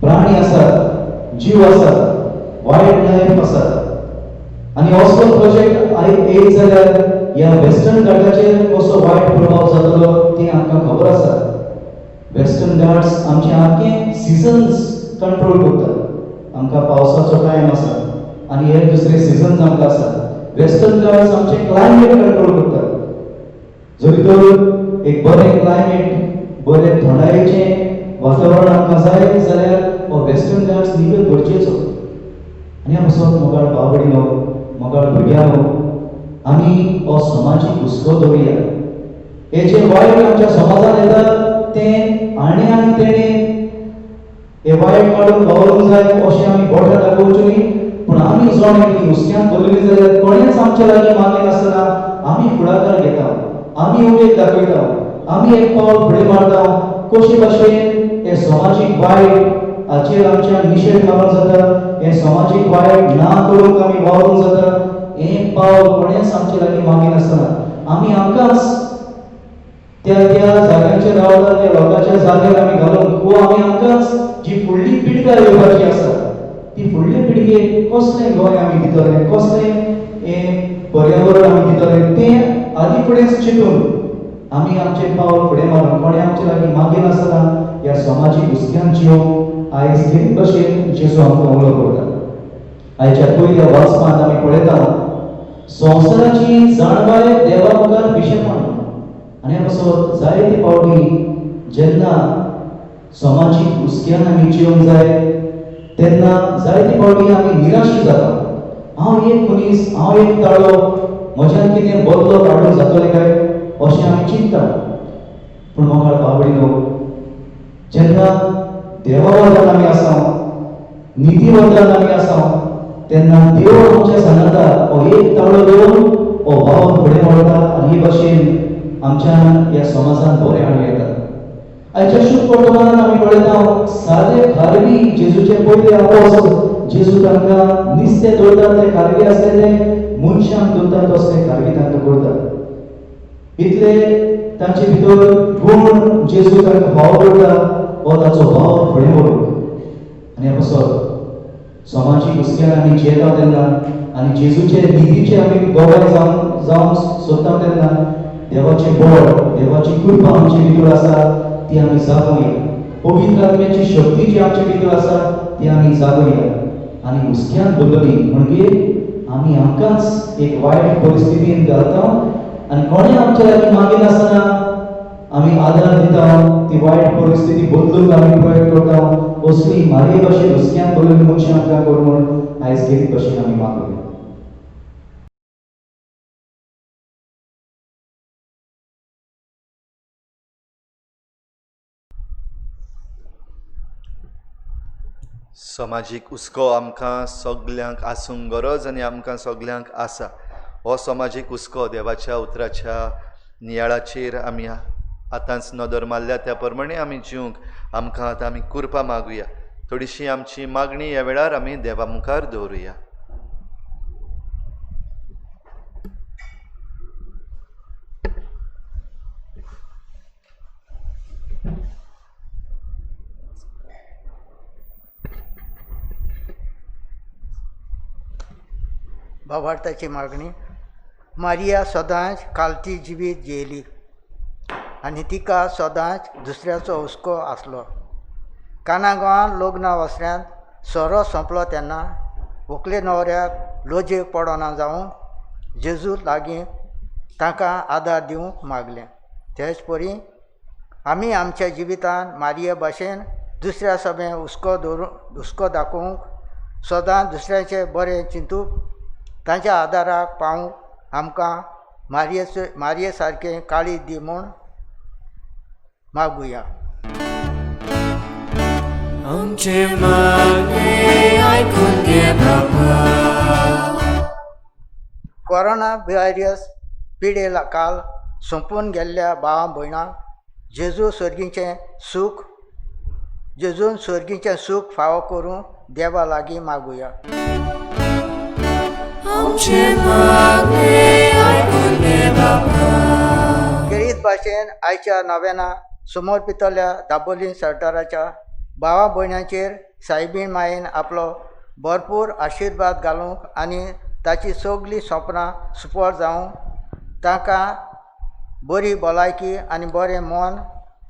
प्राणी आसात, जीव आसात, वायल्ड लायफ आसात आनी असलो प्रोजेक्ट येयत जाल्यार ह्या वेस्टर्न घाटाचेर कसो वायट प्रभाव जातलो तें आमकां खबर आसा. वेस्टर्न घाट्स आमचे आख्खे सिजन्स कंट्रोल करतात. आमकां पावसाचो टायम आसा आनी हे दुसरे सिजन्स आमकां आसात. वेस्टर्न घाट्स आमचे क्लायमेट कंट्रोल करतात. जरी तर एक बरें क्लायमेट, बरें थंडायेचें वातावरण आमकां जाय जाल्यार हो वेस्टर्न घाट्स निकट गरजेचो. आनी ह्या पासत मोगाळ भाव भयणीनो, मोगाळ भुरग्यांनो, आमी हो समाजीक हुस्को दवरुया. हे जे वायट आमच्या समाजान येता तें आनी आनी तेणें हे वायट काडून वावरूंक जाय अशें आमी बोटां दाखोवचें न्ही, पूण आमी जण एकली हुस्क्यान भरलेली जाल्यार कोणेंच आमच्या लागीं मागिनासतना आमी फुडाकार घेता, आमी उमेद दाखयता, आमी एक पावल फुडें मारता. कशे भाशेन हे समाजीक वायट हाचेर आमच्या निशेध मारूंक जाता, हें समाजीक वायट ना करूंक आमी वावरूंक जाता. हें पावल कोणेंच आमच्या लागीं मागिनासतना आमी आमकांच त्या त्या जाग्यांचेर रावता त्या लोकांच्या जाग्यार आमी घालून वो आमी आमकांच जी फुडली पिळग्या येवपाची आसा ती फुडले पिळगेक कसलें गोंय आमी दितले, कसलें हें पर्यावरण आमी दितले तें आदी फुडेंच चिंतून आमी आमचें पावल फुडें मारून कोणें आमचे लागीं मागिनासतना ह्या समाजीक हुस्क्यान जिवंक आयज खेरीत भशेन जेजू आमकां उलो करता. आयच्या पयल्या वाचपांत आमी पळयता संवसाराची जाणवाय देवा मुखार पिशेपण. आनी ह्या पासत जायते फावटी जेन्ना समाजीक हुस्क्यान आमी जिवंक जाय तेन्ना जायते फावटी आमी निराशी जाता. हांव एक मनीस, हांव एक ताळो, म्हज्यान कितें बदलो काडूंक जातलें काय अशें आमी चिंतता. पूण मोगाळ भाव भयणीनो, जेन्ना देवा वरदान आमी आसा, निती वरदान आमी आसा तेन्ना देव आमच्या सांगाता हो एक ताळो घेवन हो वावर फुडें व्हरता आनी हे भाशेन आमच्या ह्या समाजान बरें हाडूं येता. आयच्या शुभ वर्तमानान आमी पळयता सादे खारवी जेजूचे पयले आपोस्त जेजू तांकां निस्ते दवरतात, ते खारवी आसले ते मनशांक दवरतात तसले खारवी तांकां करतात. इतले तांचे भितर गुण जेजू तांकां भाव करता, हो ताचो भाव फुडें व्हरूंक. आनी ह्या पासत समाजीक हुस्क्यान आमी जियेता तेन्ना आनी जेजूचे नितीचे आमी गवाय जावंक सोदता तेन्ना देवाचें बळ, देवाची कृपा आमचे भितर आसा ती आमी जागोवया. पवित्र आत्म्याची शक्ती जी आमचे भितर आसा ती आमी जागोवया आनी हुस्क्यान बदलली म्हणजे आमी आमकांच एक वायट परिस्थितीन घालता आनी कोणें आमच्या लागीं मागिनासतना आमी आदार दिता, ती वायट परिस्थिती बदलूंक आमी प्रयत्न करता. असली मारये भाशेन हुस्क्यान भरिल्ली मनशां आमकां कर म्हूण आयज खेरीत भशेन आमी मागुया. समाजीक हुस्को आमकां सगल्यांक आसूंक गरज आनी आमकां सगल्यांक आसा. हो समाजीक हुस्को देवाच्या उतराच्या नियाळाचेर आमी आतांच नदर मारल्या त्या प्रमाणे आमी जिवंक आमकां आतां आमी कृपा मागुया. थोडीशी आमची मागणी ह्या वेळार आमी देवा मुखार दवरुया. भावार्थाची मागणी. मारिया सदांच खालती जिवीत जियेली आनी तिका सदांच दुसऱ्याचो हुस्को आसलो. काना गांवांत लग्न वसऱ्यांत सोरो सोंपलो तेन्ना व्हंकले न्हवऱ्याक लोजेक पडना जावन जेजू लागीं तांकां आदार दिवंक मागलें. तेच परी आमी आमच्या जिवितान मारिया भाशेन दुसऱ्या सभें हुस्को दवरून हुस्को दाखोवंक सदांच दुसऱ्याचें बरें चिंतूंक तांच्या आदाराक पावूंक आमकां मारिये सारकें काळीज दी म्हूण मागुया. आमचें मागणें आयकून घे बाबा. कोरोना व्हायरस पिडे काल सोंपून गेल्ल्या भावा भयणांक जेजू सर्गीचें सूख जेजून सर्गीचें सूख फावो करूंक देवा लागीं मागुया. आमचें मागणें आयकून घे बाबा. खेरीत भाशेन आयच्या नव्याना समर्पितल्या दाबोली सरदाराच्या भावा भयणांचेर सायबीण मायेन आपलो भरपूर आशिर्वाद घालूंक आनी ताची सगळीं सपनां सुफळ जावंक तांकां बरी भलायकी आनी बरें मन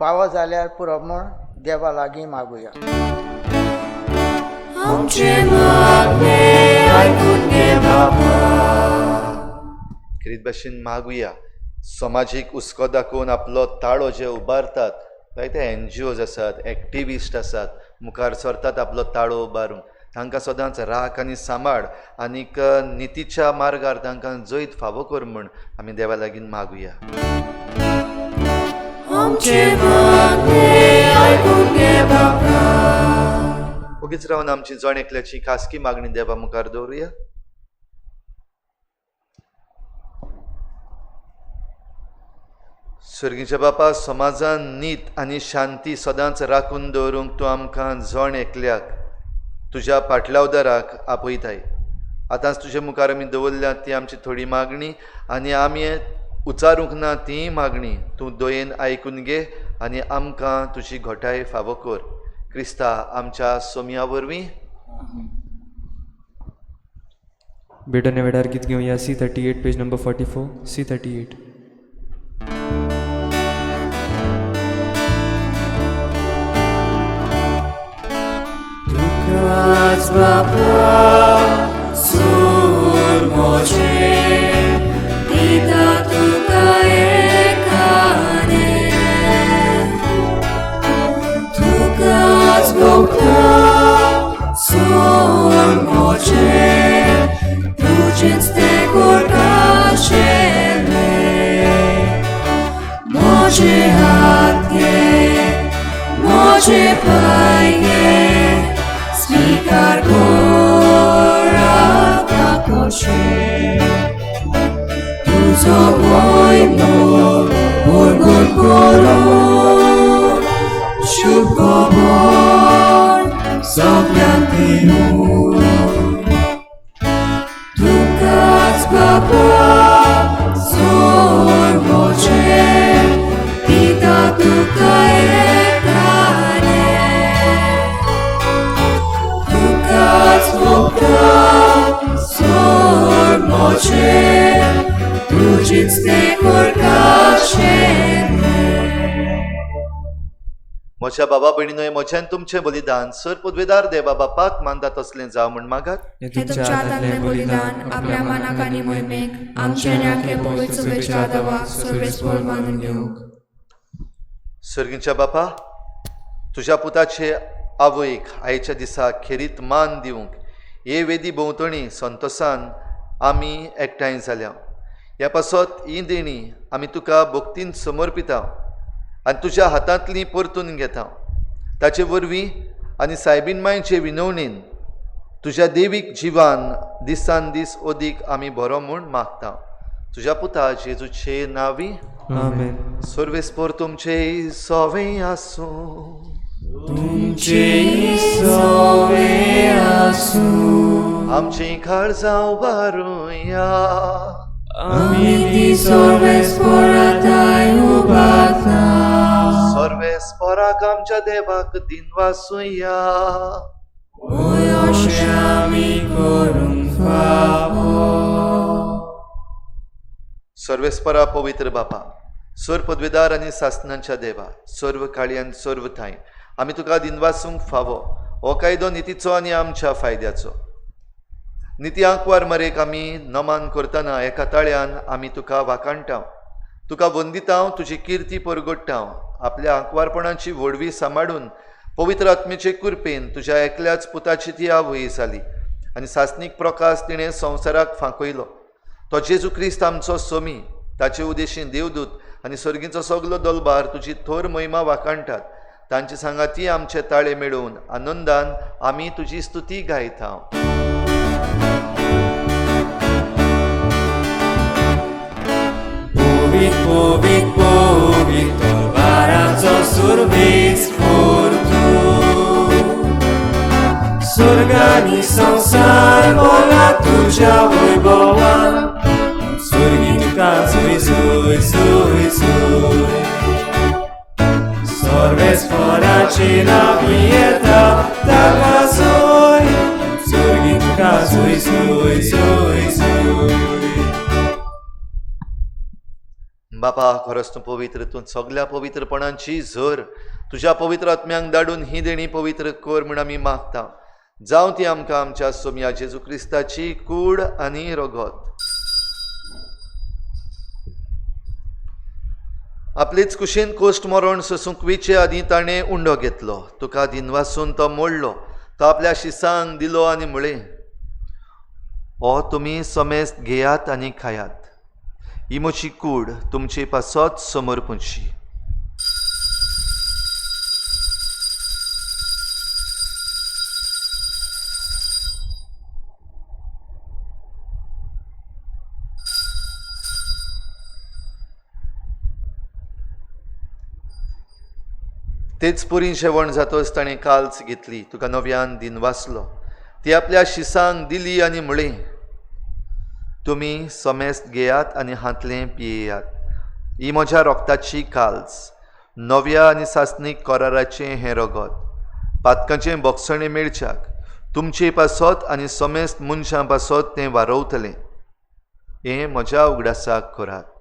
फावो जाल्यार पुरो म्हूण देवा लागीं मागुया. आमचें मागणें आयकून घे बाबा. खेरीत भाशेन मागुया. समाजीक हुस्को दाखोवन आपलो ताळो जे उबारतात, जायते एनजीओज आसात, एक्टिविस्ट आसात, मुखार सरतात आपलो ताळो उबारून, तांकां सदांच राख आनी सांबाळ आनीक नितीच्या मार्गार तांकां जैत फावो कर म्हूण आमी देवा लागीं मागुया. आमचें मागणें आयकून घे बाबा. ओगीच रावन आमची जण एकल्याची खासगी मागणी देवा मुखार दवरुया. सर्गीच्या बापा, समाजान नीत आनी शांती सदांच राखून दवरूंक तूं आमकां जण एकल्याक तुज्या पाटलावदाराक आपयताय. आतांच तुजे मुखार आमी दवरल्या ती आमची थोडी मागणी आनी आमी उचारूंक ना ती मागणी तूं दयेन आयकून घे आनी आमकां तुजी घोटाय फावो कर. क्रिस्ता आमच्या सोमया वरवीं. बेटन वेळार गीत घेवया C38 page number 44 C38. तुकाच बापा सूर म्हजें दिता तुका एकाने, तुकाच भोगता सूर म्हजें तुजेंच तें करपाचेलें. म्हजे हात घे म्हजे पांय घे स्वीकार कर आतां कशें तुजो भंय भरभर करूं शुभ खबर सगल्यांक दिवूं. तुकाच बाबा जोर म्हजें दिता तुका एकाने, तुकाच भोगता जोर म्हजें तुजीच तें करपाचेलें. म्हज्या बाबा भयणीनो, म्हज्यान तुमचें बलिदान सर पदवेदार देवा बापाक मानता तसलें जावं म्हूण मागात. हें तुमच्या हातांतलें बलिदान आपल्या मनाक आनी मोहिमेक आमच्या आनी आख्या पवित्र सभेच्या देवाक सर्वेस्पर मानून घेवंक. सर्गीच्या बापा, तुज्या पुताचे आवयक आयच्या दिसा खेरीत मान दिवंक हे वेदी भोंवतणी संतोसान आमी एकठांय जाल्या. ह्या पासत ही देणी आमी तुका भक्तीन समर्पिता आनी तुज्या हातांतली परतून घेता. ताचे वरवीं आनी सायबीन मांयचे विनवणेन तुज्या देवीक जिवान दिसान दीस अदीक आमी बरो म्हूण मागता. तुज्या पुता जेजूचे नांवी. आमेन. सर्वेस्पर तुमचे सवे आसूं. तुमचे सवे आसूं. आमचीं काळजां उबारुया. आमी ती सर्वेस्पराताय उबारता. सर्वेस्पराक आमच्या देवाक दिनवासुया. अशें आमी करूंक फावो. सर्वेस्परा पवित्र बापा, सर्व पदवेदार आनी सासनांच्या देवा, सर्व काळी आनी सर्व ठांय आमी तुका दिनवासूंक फावो हो कायदो नितीचो आनी आमच्या फायद्याचो। निती आंकवार मरेक आमी नमान करतना एका ताळ्यान आमी तुका वाखाणटाव, तुका वंदिताव, तुजी किर्ती परगडटाव। आपल्या आंकवारपणाची व्हडवी सांबाळून पवित्र आत्मेचे कृपेन तुज्या एकल्याच पुताची ती आवय जाली आनी सासनीक प्रकाश तिणें संवसाराक फांकयलो। तो जेजू क्रिस्त आमचो सोमी, ताचे उदेशीं देवदूत आनी सर्गीचो सगलो दलबार तुजी थोर महिमा वाखाणटात। तांचे सांगाती आमचे ताळे मेळोवन आनंदान आमी तुजी स्तुती गायता। पवित्र पवित्र पवित्र बाराचो सुरबीज पोरतू, स्वर्गानी संवसार बोला तुज्या वैभवान, स्वर्गी तुका सुय सुय सुय सुय। सर्वेस्पराची नावी येता ताका सोय, स्वर्गी तुका सुय सुय सुय सुय। बापा, खरोच तूं पवित्र, तूं सगल्या पवित्रपणांची झर, तुज्या पवित्र आत्म्यांक धाडून ही देणी पवित्र कर म्हूण आमी मागता। जावं ती आमकां आमच्या सोमया जेजू क्रिस्ताची कूड आनी रगत। आपलेच कुशीन कोश्ट मरण सोसूंक वेचे आदीं ताणें उंडो घेतलो, तुका दिनवासून तो मोडलो, तो आपल्या शिसांक दिलो आनी म्हळें, हो तुमी समेस्त घेयात आनी खायात, ही म्हजी कूड तुमचे पासत समर्पूची। तेच पुरी जेवण जातच ताणें काल्च घेतली, तुका नव्यान दिनवासलो, ती आपल्या शिसांक दिली आनी म्हळें, तुमी समेस्त घेयात आनी हांतलें पियेयात, ही म्हज्या रोगताची काल्च, नव्या आनी सासनीक कराराचें हें रगत, पातकांचें बोगसणें मेळच्याक तुमचे पासत आनी समेस्त मनशां पासत तें वारवतलें, हें म्हज्या उगडासाक करात।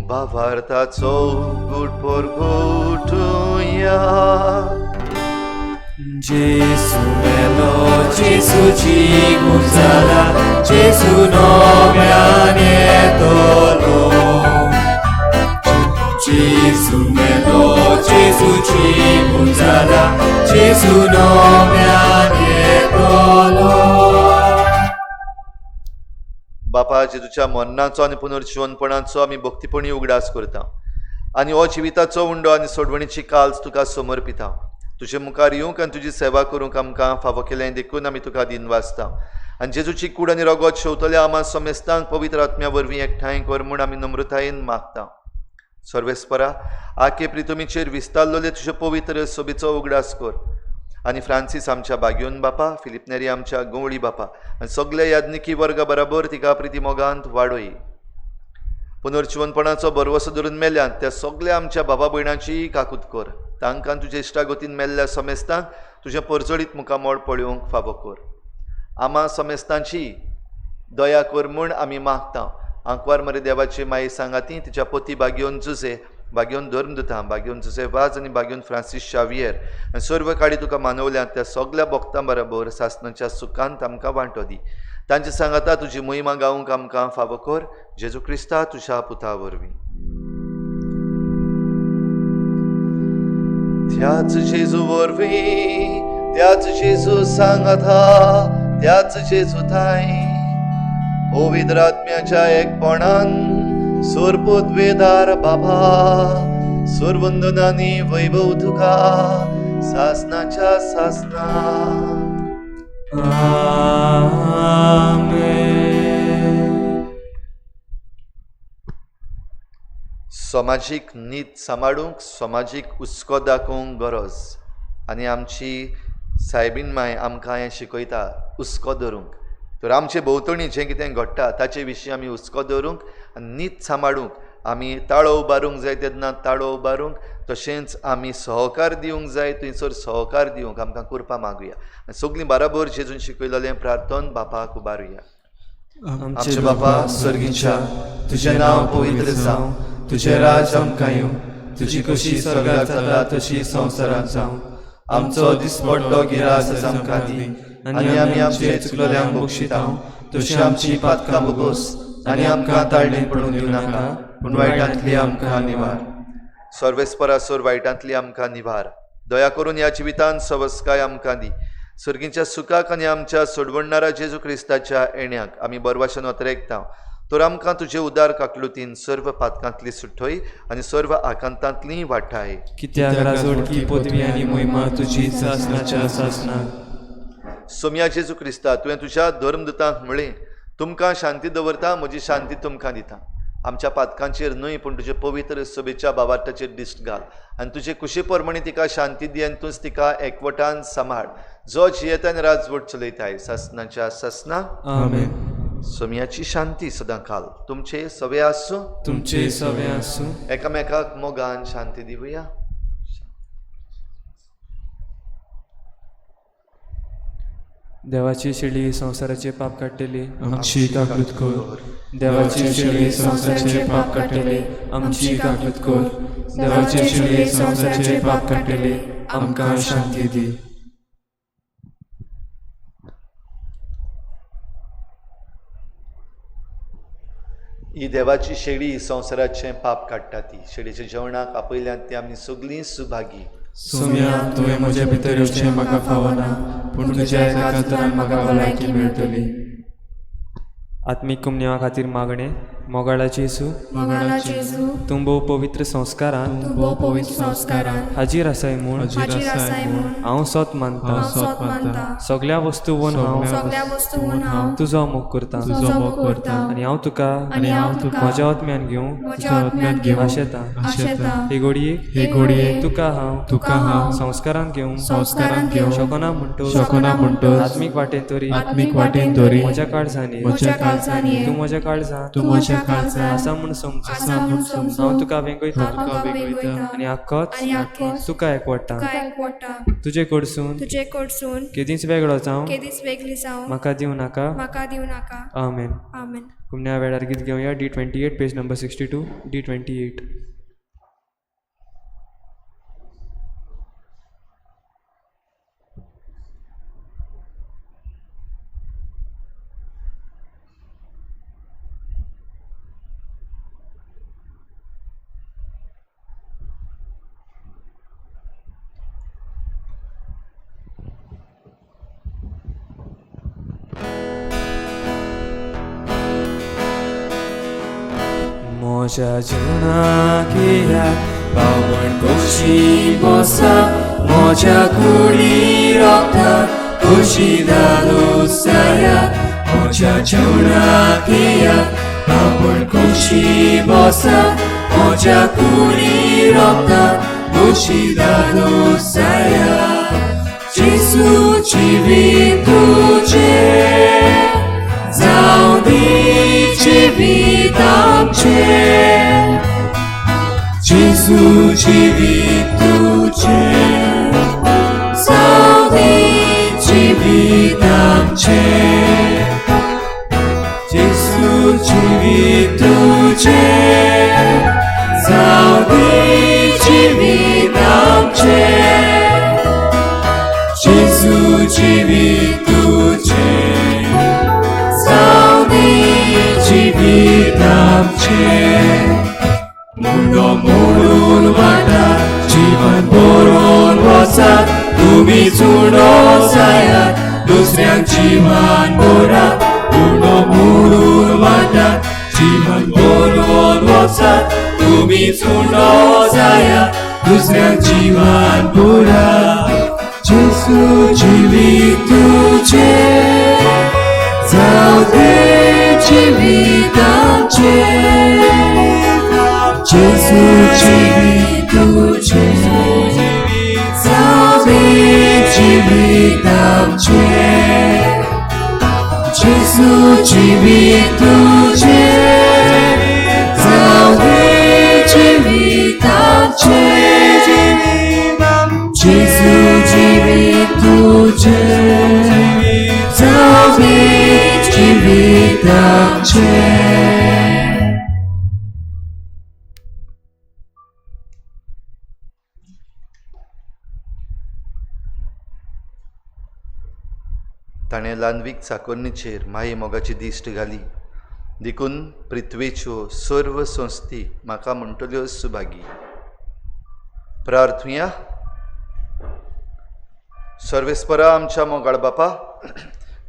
भावार्थाचो गुड परगटुया। जेसू मेलो, जेसू जिगून जाला, जेसू नव्यान येतलो। जेसू मेलो, जेसू जिगून जाला, जेसू नव्यान येतलो। बापा, जेजूच्या मरणाचो आनी पुनर्जिवनपणाचो आमी भक्तीपणी उगडास करता आनी हो जिविताचो उंडो आनी सोडवणीची काल्च तुका समर्पिता। तुजे मुखार येवंक आनी तुजी सेवा करूंक आमकां फावो केलें देखून आमी तुका दिनवासता आनी जेजूची कूड आनी रगत शेवतल्या आमा समेस्तांक पवित्र आत्म्या वरवीं एकठांय कर म्हूण आमी नम्रतायेन मागता। सर्वेस्परा, आके प्रितमीचेर विस्तारलेले तुजे पवित्र सोबीचो उगडास कर आनी फ्रांसीस आमच्या बाग्योन बापा, फिलिप नेरी आमच्या गवळी बापा आनी सगल्या याज्ञिकी वर्गा बराबर तिका प्रिती मोगांत वाडय। पुनर्जिवनपणाचो भरवसो धरून मेल्यात त्या सगल्या आमच्या बाबा भयणांची काकूत कर, तांकां तुजे इश्टागतीन मेल्ल्या समेस्तांक तुजें परजळीत मुखामळ पळोवंक फावो कर। आमा समेस्तांची दया कर म्हूण आमी मागता। आंकवार मरे देवाची माई सांगाती तिच्या पती बाग्योन जुजे, बाग्योन धर्मदुतां, बाग्योन जुजे वाज आनी बाग्योन फ्रांसीस शावियर आनी सर्व काळी तुका मानवल्यात त्या सगल्या भक्तां बराबर सासनाच्या सुखांत आमकां वांटो दी। तांचे सांगाता तुजी महिमा गावंक आमकां फावो कर, जेजू क्रिस्ता तुज्या पुता वरवीं। त्याच जेजू वरवीं, त्याच जेजू सांगाता, त्याच जेजू थांय पवित्र आत्म्याच्या एकपणान सोरपोतवेदार बाबा, सोरवंदनानी वैभव तुका सासनाच्या सासना। आमेन। समाजीक नीत सांबाळूंक, समाजीक हुस्को दाखोवंक गरज आनी आमची सायबीन माय आमकां हें शिकयता हुस्को धरूंक। तर आमचे भोंवतणी जें कितें घडटा ताचे विशीं आमी हुस्को दवरूंक आनी नीत सांबाळूंक आमी ताळो उबारूंक जाय तेन्ना ताळो उबारूंक, तशेंच आमी सहकार दिवंक जाय थंयसर सहकार दिवंक आमकां कृपा मागुया. आनी सगळीं बाराबर जेजून शिकयलेलें प्रार्थन बापाक उबारुया. आमचे बापा सर्गीच्या, तुजें नांव पवित्र जावं, तुजें राज आमकां येवं, तुजी कशी स्वर्गात जाता तशी संवसारांत जावं. आमचो दिसपट्टो गिरास आमकां दी आनी आमी आमचे चुकलेल्यांक बक्षिता तशी आमची पातकां बोगोस आनी आमकां ताळणेन पडून दिवं नाका, पूण वायटांतली आमकां निवार. सर्वेस्परासोर वायटांतली आमकां निवार. दया करून ह्या जिवितान सवस्काय आमकां दी. सर्गीच्या सुखाक आनी आमच्या सोडवणणारा जेजू क्रिस्ताच्या येण्याक आमी बरवाशन अतरेकता. तर आमकां तुजे उदार काकलुतीन सर्व पातकांतली सुटय आनी सर्व आकांतांतली वाठाय. कित्याक राजवटकी पदवी आनी मोहिमा तुजी सासनाच्या सासनाक. सोम्या जेजू क्रिस्ता, तुवें तुज्या धर्मदूतांक म्हळें, तुमकां शांती दवरता, म्हजी शांती तुमकां दिता. आमच्या पातकांचेर न्हय पूण तुजे पवित्र सभेच्या बाबार्थाचेर दिश्ट घाल आनी तुजे कुशी प्रमाणे तिका शांती दी आनी तूंच तिका एकवटान सांबाळ, जो जियेता आनी राजवट चलयताय सासनाच्या सासना. आमेन. सोम्याची शांती सदां काल तुमचे सवे आसूं, तुमचे सवे आसूं. एकामेकाक मोगान शांती दिवया. देवाची शेळी संवसाराचे पाप काडटली, आमची काकूत कर. देवाची शेळी संवसाराचे पाप काडटली, आमची काकूत कर. देवाची शेळी संवसाराचे पाप काडटली, आमकां शांती दी. ही देवाची शेळी संवसाराचें पाप काडटा. ती शेळीच्या जेवणाक आपयल्यान ती आमी सगळीं सुभागी. सोम्या, तुवें म्हजे भितर येवचें म्हाका फावना, पूण तुज्या एका उतरान म्हाका भलायकी मेळटली. आत्मीक कुमनेवा खातीर मागणें. मोगाळा जेजू, मोगाळा जेजू, तूं भोव पवित्र संस्कारान, तूं भोव पवित्र संस्कारान हाजीर आसाय म्हूण, हाजीर आसाय म्हूण हांव सोत मानता, हांव सोत मानता. सगळ्या वस्तूवन हांव, सगळ्या वस्तूवन हांव तुजो मोग करता, तुजो मोग करता. आनी हांव तुका, आनी हांव तुका म्हज्या आत्म्यान घेवं, म्हज्या आत्म्यान घेवं आशेता. आशेता. हे घडयेक, हे घडयेक तुका हांव, तुका हांव संस्कारान घेवं, संस्कारान घेवं शकना म्हणटो, शकना म्हणटच आत्मीक वाटेन तरी, आत्मीक वाटेन तरी म्हज्या काळजान ये, म्हज्या काळजान ये, तूं म्हज्या काळजान, तूं म्हज्या काळजान आसा म्हूण समजू, आसा म्हूण समजू, हांव तुका वेंगयता, तुका वेंगयता आनी आख्खोच आनी आख्खोच तुका एकवटा, तुका एकवटा. तुजे कडसून, तुजे कडसून केदींच वेगळो जावं, केदींच वेगळी जावं म्हाका दिवं नाका. म्हाका दिवं नाका. आमेन. आमेन. कुमण्या वेळार गीत घेवया. D28 page number 62. D28. म्हज्या जिवनाक येयात पावण खोशी बसा, म्हज्या कुडी रोखता खोशी दादोसाया. म्हज्या जेवणाक येयात पावण खोशी बसा, म्हज्या कुडी रोखता खोशी दादोसाया. जेजू जिवीत तुजें जावं दी जिवीत आमचें, जेजू जिवीत तुजें जावं दी जिवीत आमचें, जेजू जिवीत तुजें जावं दी जिवीत आमचें, जेजू जिवीत तुजें जावं दी जिवीत आमचें. मुंडो मोडून वाटा जीवन बरोवन वचात, तुमी चुडो जायात दुसऱ्यांक जीवन बरात. मुंडो मोडून वाटा जीवन बरोवन वचात, तुमी चुडो जायात दुसऱ्यांक जीवन बरात. जेजू जिवीत तुजें जावं दे जिवीत आमचें, जेजू जिवीत तुजें जावं दे जिवीत आमचें, जेजू जेजू जिवीत तुजें जावं दी जिवीत आमचें जेजू जिवीत तुजें जावं दी जिवीत आमचें. ताणें ल्हानवीक चाकोरणीचेर माये मोगाची दिश्ट घाली देखून पृथ्वेच्यो सर्व संस्थी म्हाका म्हणटल्यो सुभागी. प्रार्थुया. सर्वेस्परा आमच्या मोगाळ बापा,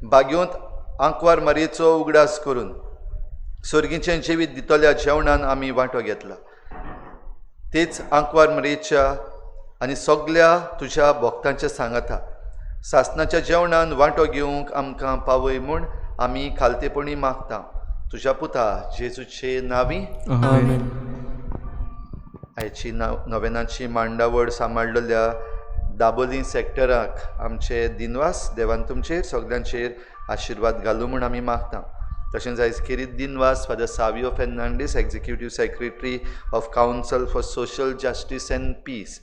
बागयोंत आंकवार मारयेचो उगडास करून सर्गीचें जिवीत दितल्या जेवणान आमी वांटो घेतला, तेच आंकवार मारयेच्या आनी सगल्या तुज्या भक्तांच्या सांगाता सासनाच्या जेवणान वांटो घेवंक आमकां पावय म्हूण आमी खालतेपणी मागता तुज्या पुता जेजूचे नांवी. आमेन. आयची नवेनाची मांडावळ सांबाळलेल्या दाबोली सेक्टराक आमचे दिनवास. देवान तुमचेर सगल्यांचेर आशिर्वाद घालूं म्हूण आमी मागता. तशेंच आयज खेरीत दिनवास Father Savio Fernandes, executive secretary of council for social justice and peace,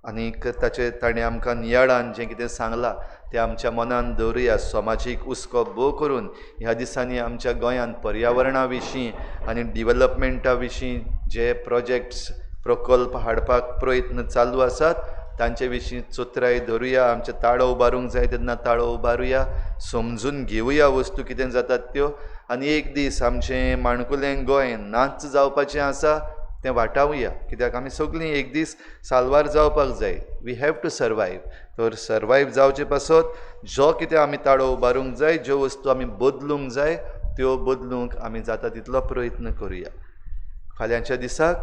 आनीक ताचे ताणें आमकां नियाळान जें कितें सांगलां तें आमच्या मनान दवरुया. समाजीक हुस्को भोव करून ह्या दिसांनी आमच्या गोंयांत पर्यावरणा विशीं आनी डिवलपमेंटा विशीं जे प्रोजेक्ट्स प्रकल्प हाडपाक प्रयत्न चालू आसात तांचे विशीं चतुराय धरुया. आमचे ताळो उबारूंक जाय तेन्ना ताळो उबारुया, समजून घेवया वस्तू कितें जातात त्यो, आनी एक दीस आमचें माणकुलें गोंय नाच जावपाचें आसा तें वाटावया, कित्याक आमी सगळीं एक दीस साल्वार जावपाक जाय. We have to survive. तर सर्वायव जावचे पासत जो कितें आमी ताळो उबारूंक जाय, ज्यो वस्तू आमी बदलूंक जाय त्यो बदलूंक आमी जाता तितलो प्रयत्न करुया. फाल्यांच्या दिसाक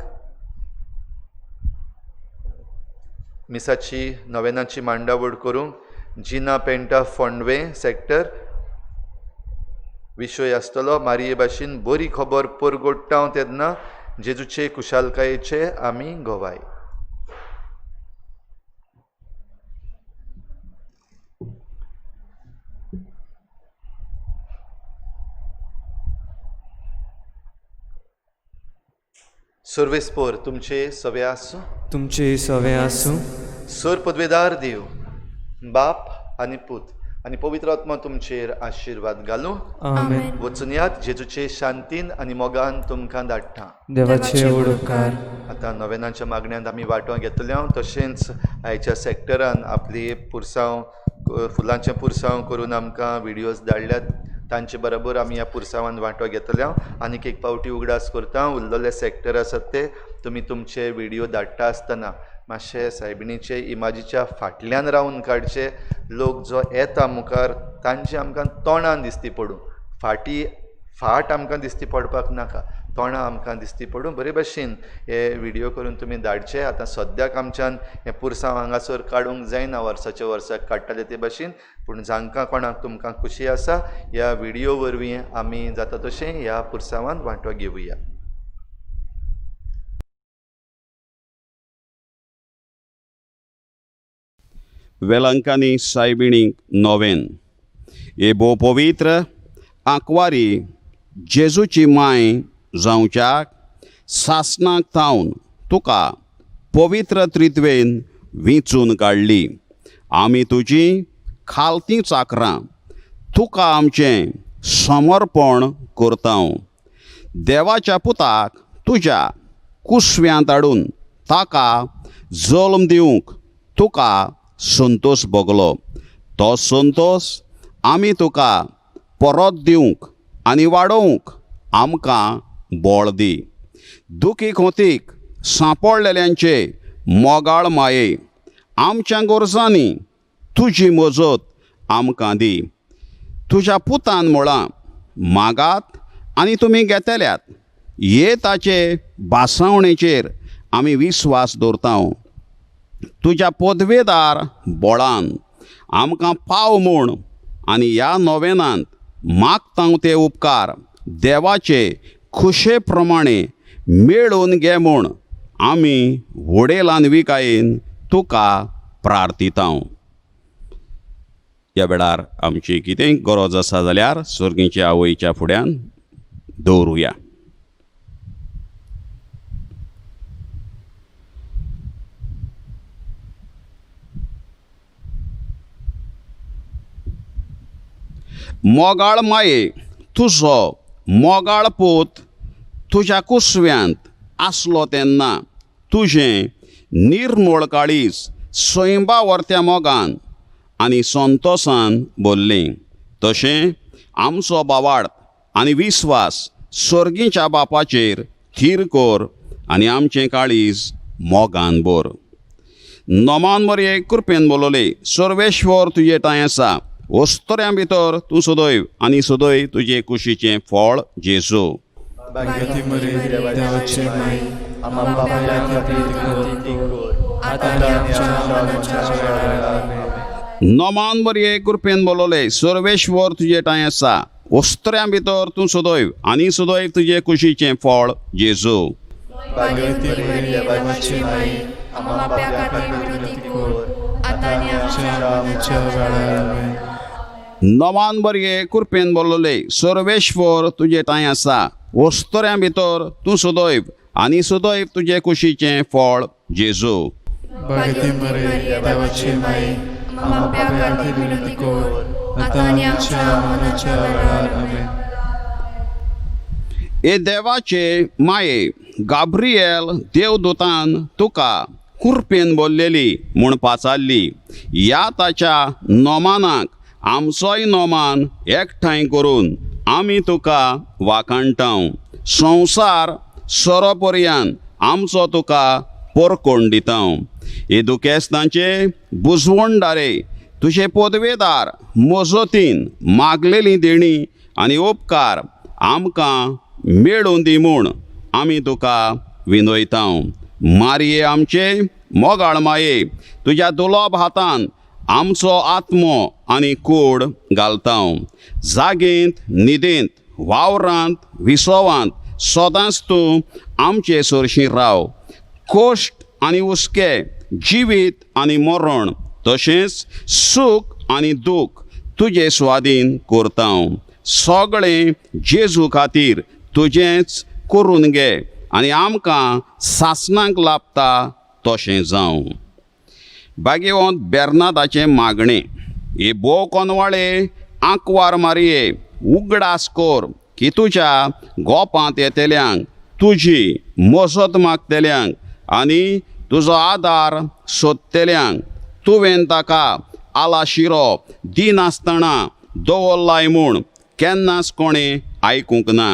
मिसाची नवेनाची मांडावळ करूंक जिना पेंटा फोंडवे सेक्टर विशय आसतलो मारये भाशेन बरी खबर परगोडटा तेन्ना जेजूचे कुशालकायेचे आमी गवाय. सर्वेस्पोर तुमचे सवे आसूं, तुमचे सवे आसूं. सर पदवेदार देव बाप आनी पूत आनी पवित्र आत्मा तुमचेर आशिर्वाद घालूं. आमेन. वचून यात जेजूचे शांतीन आनी मोगान तुमकां धाडटा. देवाचे उपकार. आतां नवेनाच्या मागण्यांत आमी वांटो घेतले, तशेंच आयच्या सेक्टरान आपली पुरसांव फुलांचें पुरसांव करून आमकां व्हिडियोज धाडल्यात, तांचे बरोबर आमी ह्या पुरसांवान वांटो घेतले. आनीक एक पावटी उगडास करता, उरलेले सेक्टर आसात ते तुमी तुमचे व्हिडियो धाडटा आसतना मातशे सायबिणीचे इमाजीच्या फाटल्यान रावन काडचे. लोक जो येता मुखार तांचे आमकां तोंडान दिसती पडूं, फाटी फाट आमकां दिसती पडपाक नाका, तोंडां आमकां दिसती पडूं. बरे भशेन हे व्हिडियो करून तुमी धाडचे. आतां सद्याक आमच्यान हें पुरसांव हांगासर काडूंक जायना, वर्साच्या वर्साक काडटाले ते भशेन, पूण जांकां कोणाक तुमकां खुशी आसा ह्या व्हिडियो वरवीं आमी जाता तशें ह्या पुरसांवान वांटो घेवया. वेलंकांनी सायबिणीक नोवेन हे भोव पवित्र आंकवारी जेजूची माय जावच्याक सासनाक थावन तुका पवित्र त्रित्वेन विंचून काडली. आमी तुजी खालती चाकरां तुका आमचें समर्पण करता. देवाच्या पुताक तुज्या कुसव्यांत हाडून ताका जल्म दिवंक तुका संतोष भोगलो. तो संतोष आमी तुका परत दिवंक आनी वाडोवंक आमकां बळ दी. दुखी खोतीक सांपडलेल्यांचे मोगाळ माये आमच्या गरजांनी तुजी मजत आमकां दी. तुज्या पुतान म्हळां मागात आनी तुमी घेतल्यात हे ताचे भासावणेचेर आमी विस्वास दवरता. तुज्या पदवेदार बळान आमकां पाव म्हूण आनी ह्या नोवेनांत मागता ते उपकार देवाचे खुशे प्रमाणे मेळोवन घे म्हूण आमी व्हडेलान विकायेन तुका प्रार्थिता. ह्या वेळार आमची कितेंय गरज आसा जाल्यार सर्गीच्या आवयच्या फुड्यान दवरुया. मोगाळ माये, तुजो मोगाळ पूत तुज्या कुसव्यांत आसलो तेन्ना तुजें निर्मळ काळीज सैंबा वर्त्या मोगान आनी संतोसान भरलें. तशें आमचो बावाड आनी विस्वास सर्गीच्या बापाचेर थीर कर आनी आमचें काळीज मोगान भर. नोमान मरये कृपेन बोलवले, सर्वेश्वर तुजे ठांय आसा. वस्तुऱ्यां भितर तूं सदैव आनी सदैव तुजे कुशीचें फळ जेजू. भाग्यवती मरिये देवाची माई, आम्हा पाप्यां खातीर विनंती कर, आतां आनी आमच्या मरणाच्या वेळार. आमेन. नोमान मरये कृपेन बोलवले, सर्वेश्वर तुजे ठांय आसा. वस्तुऱ्यां भितर तूं सदैव आनी सदैव तुजे कुशीचें फळ जेजू. भाग्यवती मरिये देवाची माई, आम्हा पाप्यां खातीर विनंती कर, आतां आनी आमच्या मरणाच्या वेळार. आमेन. नोमान मरये कृपेन बोलवले, सर्वेश्वर तुजे ठांय आसा. वस्तुऱ्यां भितर तूं सदैव आनी सदैव तुजे कुशीचें फळ जेजू. भाग्यवती मरिये देवाची माई, आम्हा पाप्यां खातीर विनंती कर, आतां आनी आमच्या मरणाच्या वेळार. आमेन. हे देवाचे माये, गाब्रिएल देवदूतान तुका कुरपेन बोल्लेली म्हूण पाचारली. ह्या ताच्या नोमानाक आमचोय नोमान एकठांय करून आमी तुका वाखाणटाव. संवसार सोरोपर्यान आमचो तुका पोरकोण दिताव. हे दुखेस्तांचे बुजवणदारे, तुजे पदवेदार मजतीन मागलेली देणी आनी उपकार आमकां मेळून दी म्हूण आमी तुका विनयताव. मारये आमचे मोगाळ माये, तुज्या दुलोब हातान आमचो आत्मो आनी कूड घालताव. जागेंत, न्हिदेंत, वावरांत, विसवांत सदांच तूं आमचे सरशीं राव. कश्ट आनी हुस्के, जिवीत आनी मरण, तशेंच सूख आनी दूख तुजे स्वाधीन करताव. सगळें जेजू खातीर तुजेंच करून घे आनी आमकां सासणाक लाभता तशें जावं. भाग्यवंत बेर्नादाचें मागणें. हे भोव कोनवाळे आंकवार मारये, उगडास कर की तुज्या गोपांत येतल्यांक, तुजी मजत मागतल्यांक आनी तुजो आदार सोदतल्यांक तुवें ताका आलाशिरो दिनासतना दवरलाय म्हूण केन्नाच कोणें आयकूंक ना.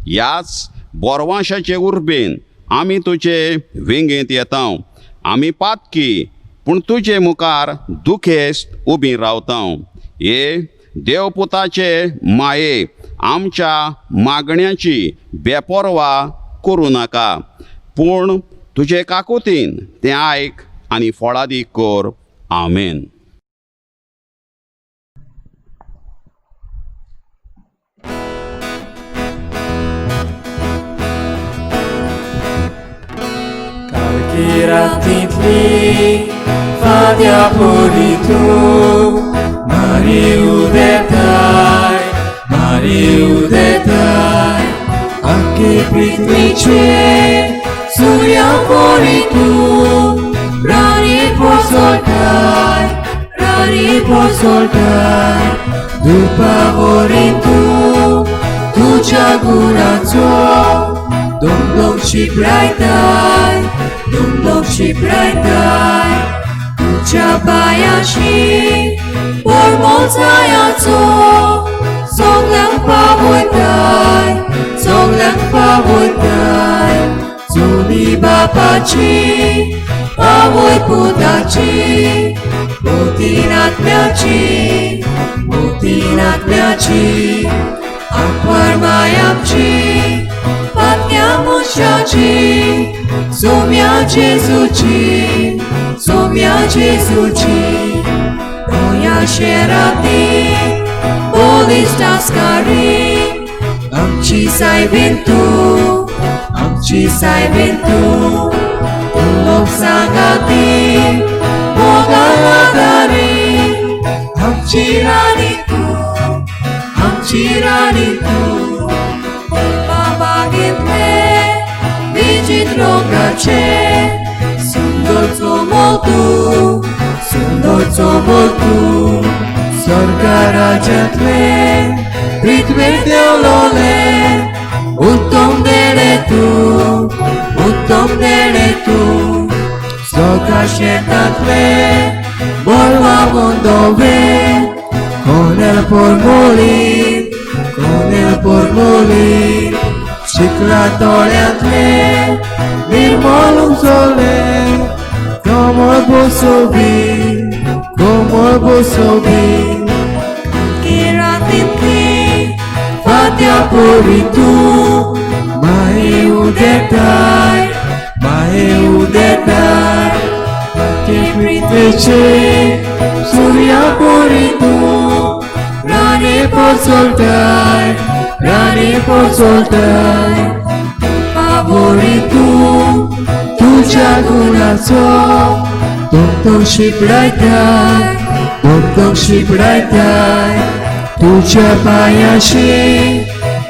ह्याच बोरवांशाचे उर्बेन आमी तुजे वेंगेंत येताव. आमी पातकी पूण तुजे मुखार दुखेस्त उबी रावताव. हे देवपुताचे माये, आमच्या मागण्याची बेपर्वा करूं नाका, पूण तुजे काकुतीन तें आयक आनी फळादीक कर. आमेन. काळखी रातींतली फांत्या परी तूं मारी उदेताय, मारी उदेताय. आख्खे पृथ्वीचेर सुर्या परी तूं राणी पोसोळटाय, राणी पोसोळटाय. धुपा वरी तूं तुज्या गुणाचो दोम शिपरायताय, दोम शिपरायताय. तुज्या पांयाशी परमळ जायाचो सगल्यांक पावयताय, सगल्यांक पावयताय. चोली बापाची, आवय पुताची, मोतीन आत्म्याची, मोतीन आत्म्याची. आंकवार माय आमची, पातक्या मनशाची, सोम्या जेजूची, सोम्या जेजूची. गोंया शेराती पोलीस टास्कारी, आमची सायबीन तूं, आमची सायबीन तूं. लोक सांगाती मोगादारी, आमची राणी तूं, आमची राणी तूं. बागेंतले विचित्र रंगाचे सुंदर चोमो तूं, सुंदर चोमो तूं. स्वर्गा राज्यांतले पृथ्वेर देंवलोले उत्तम देणे तूं, उत्तम देणे तूं. स्वर्गा शेतांतले बोलवा धवे कोनेल पोरमोली, कोनेल पोरमोली. शिकला तोळ्यांतले निर्मल उजवले कमळ बसोबी, कमळ बसोबी. रातींतली फांत्या परी तूं, माये उदेताय, माये उदेताय. पृथ्वेचे सुर्या परी तूं, राणे पोचोलताय, राणे पोचोलताय. पावरी तूं तुज्या गुणाचो धमधम शिपडायताय, धमधम शिपडायताय. तुज्या पांयाशी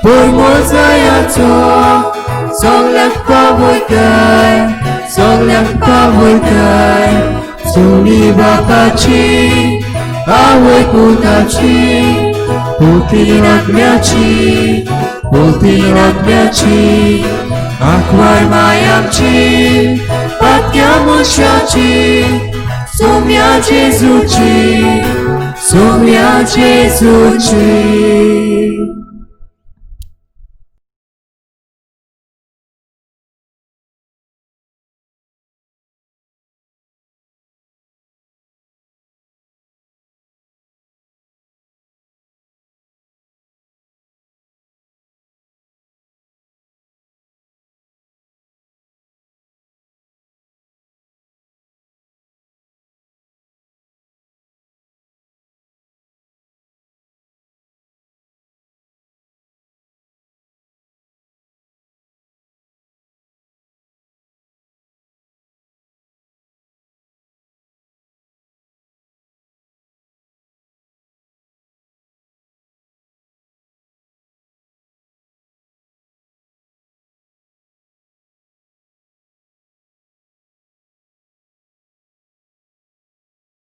परमळ जायाचो सगल्यांक पावयताय, सगल्यांक पावयताय. चली बापाची आवय पुताची, पुती आत्म्याची, पुती आत्म्याची. आंकवार माय आमची पातक्या मनशाची, सोम्या जेजूची, सोम्या जेजूची.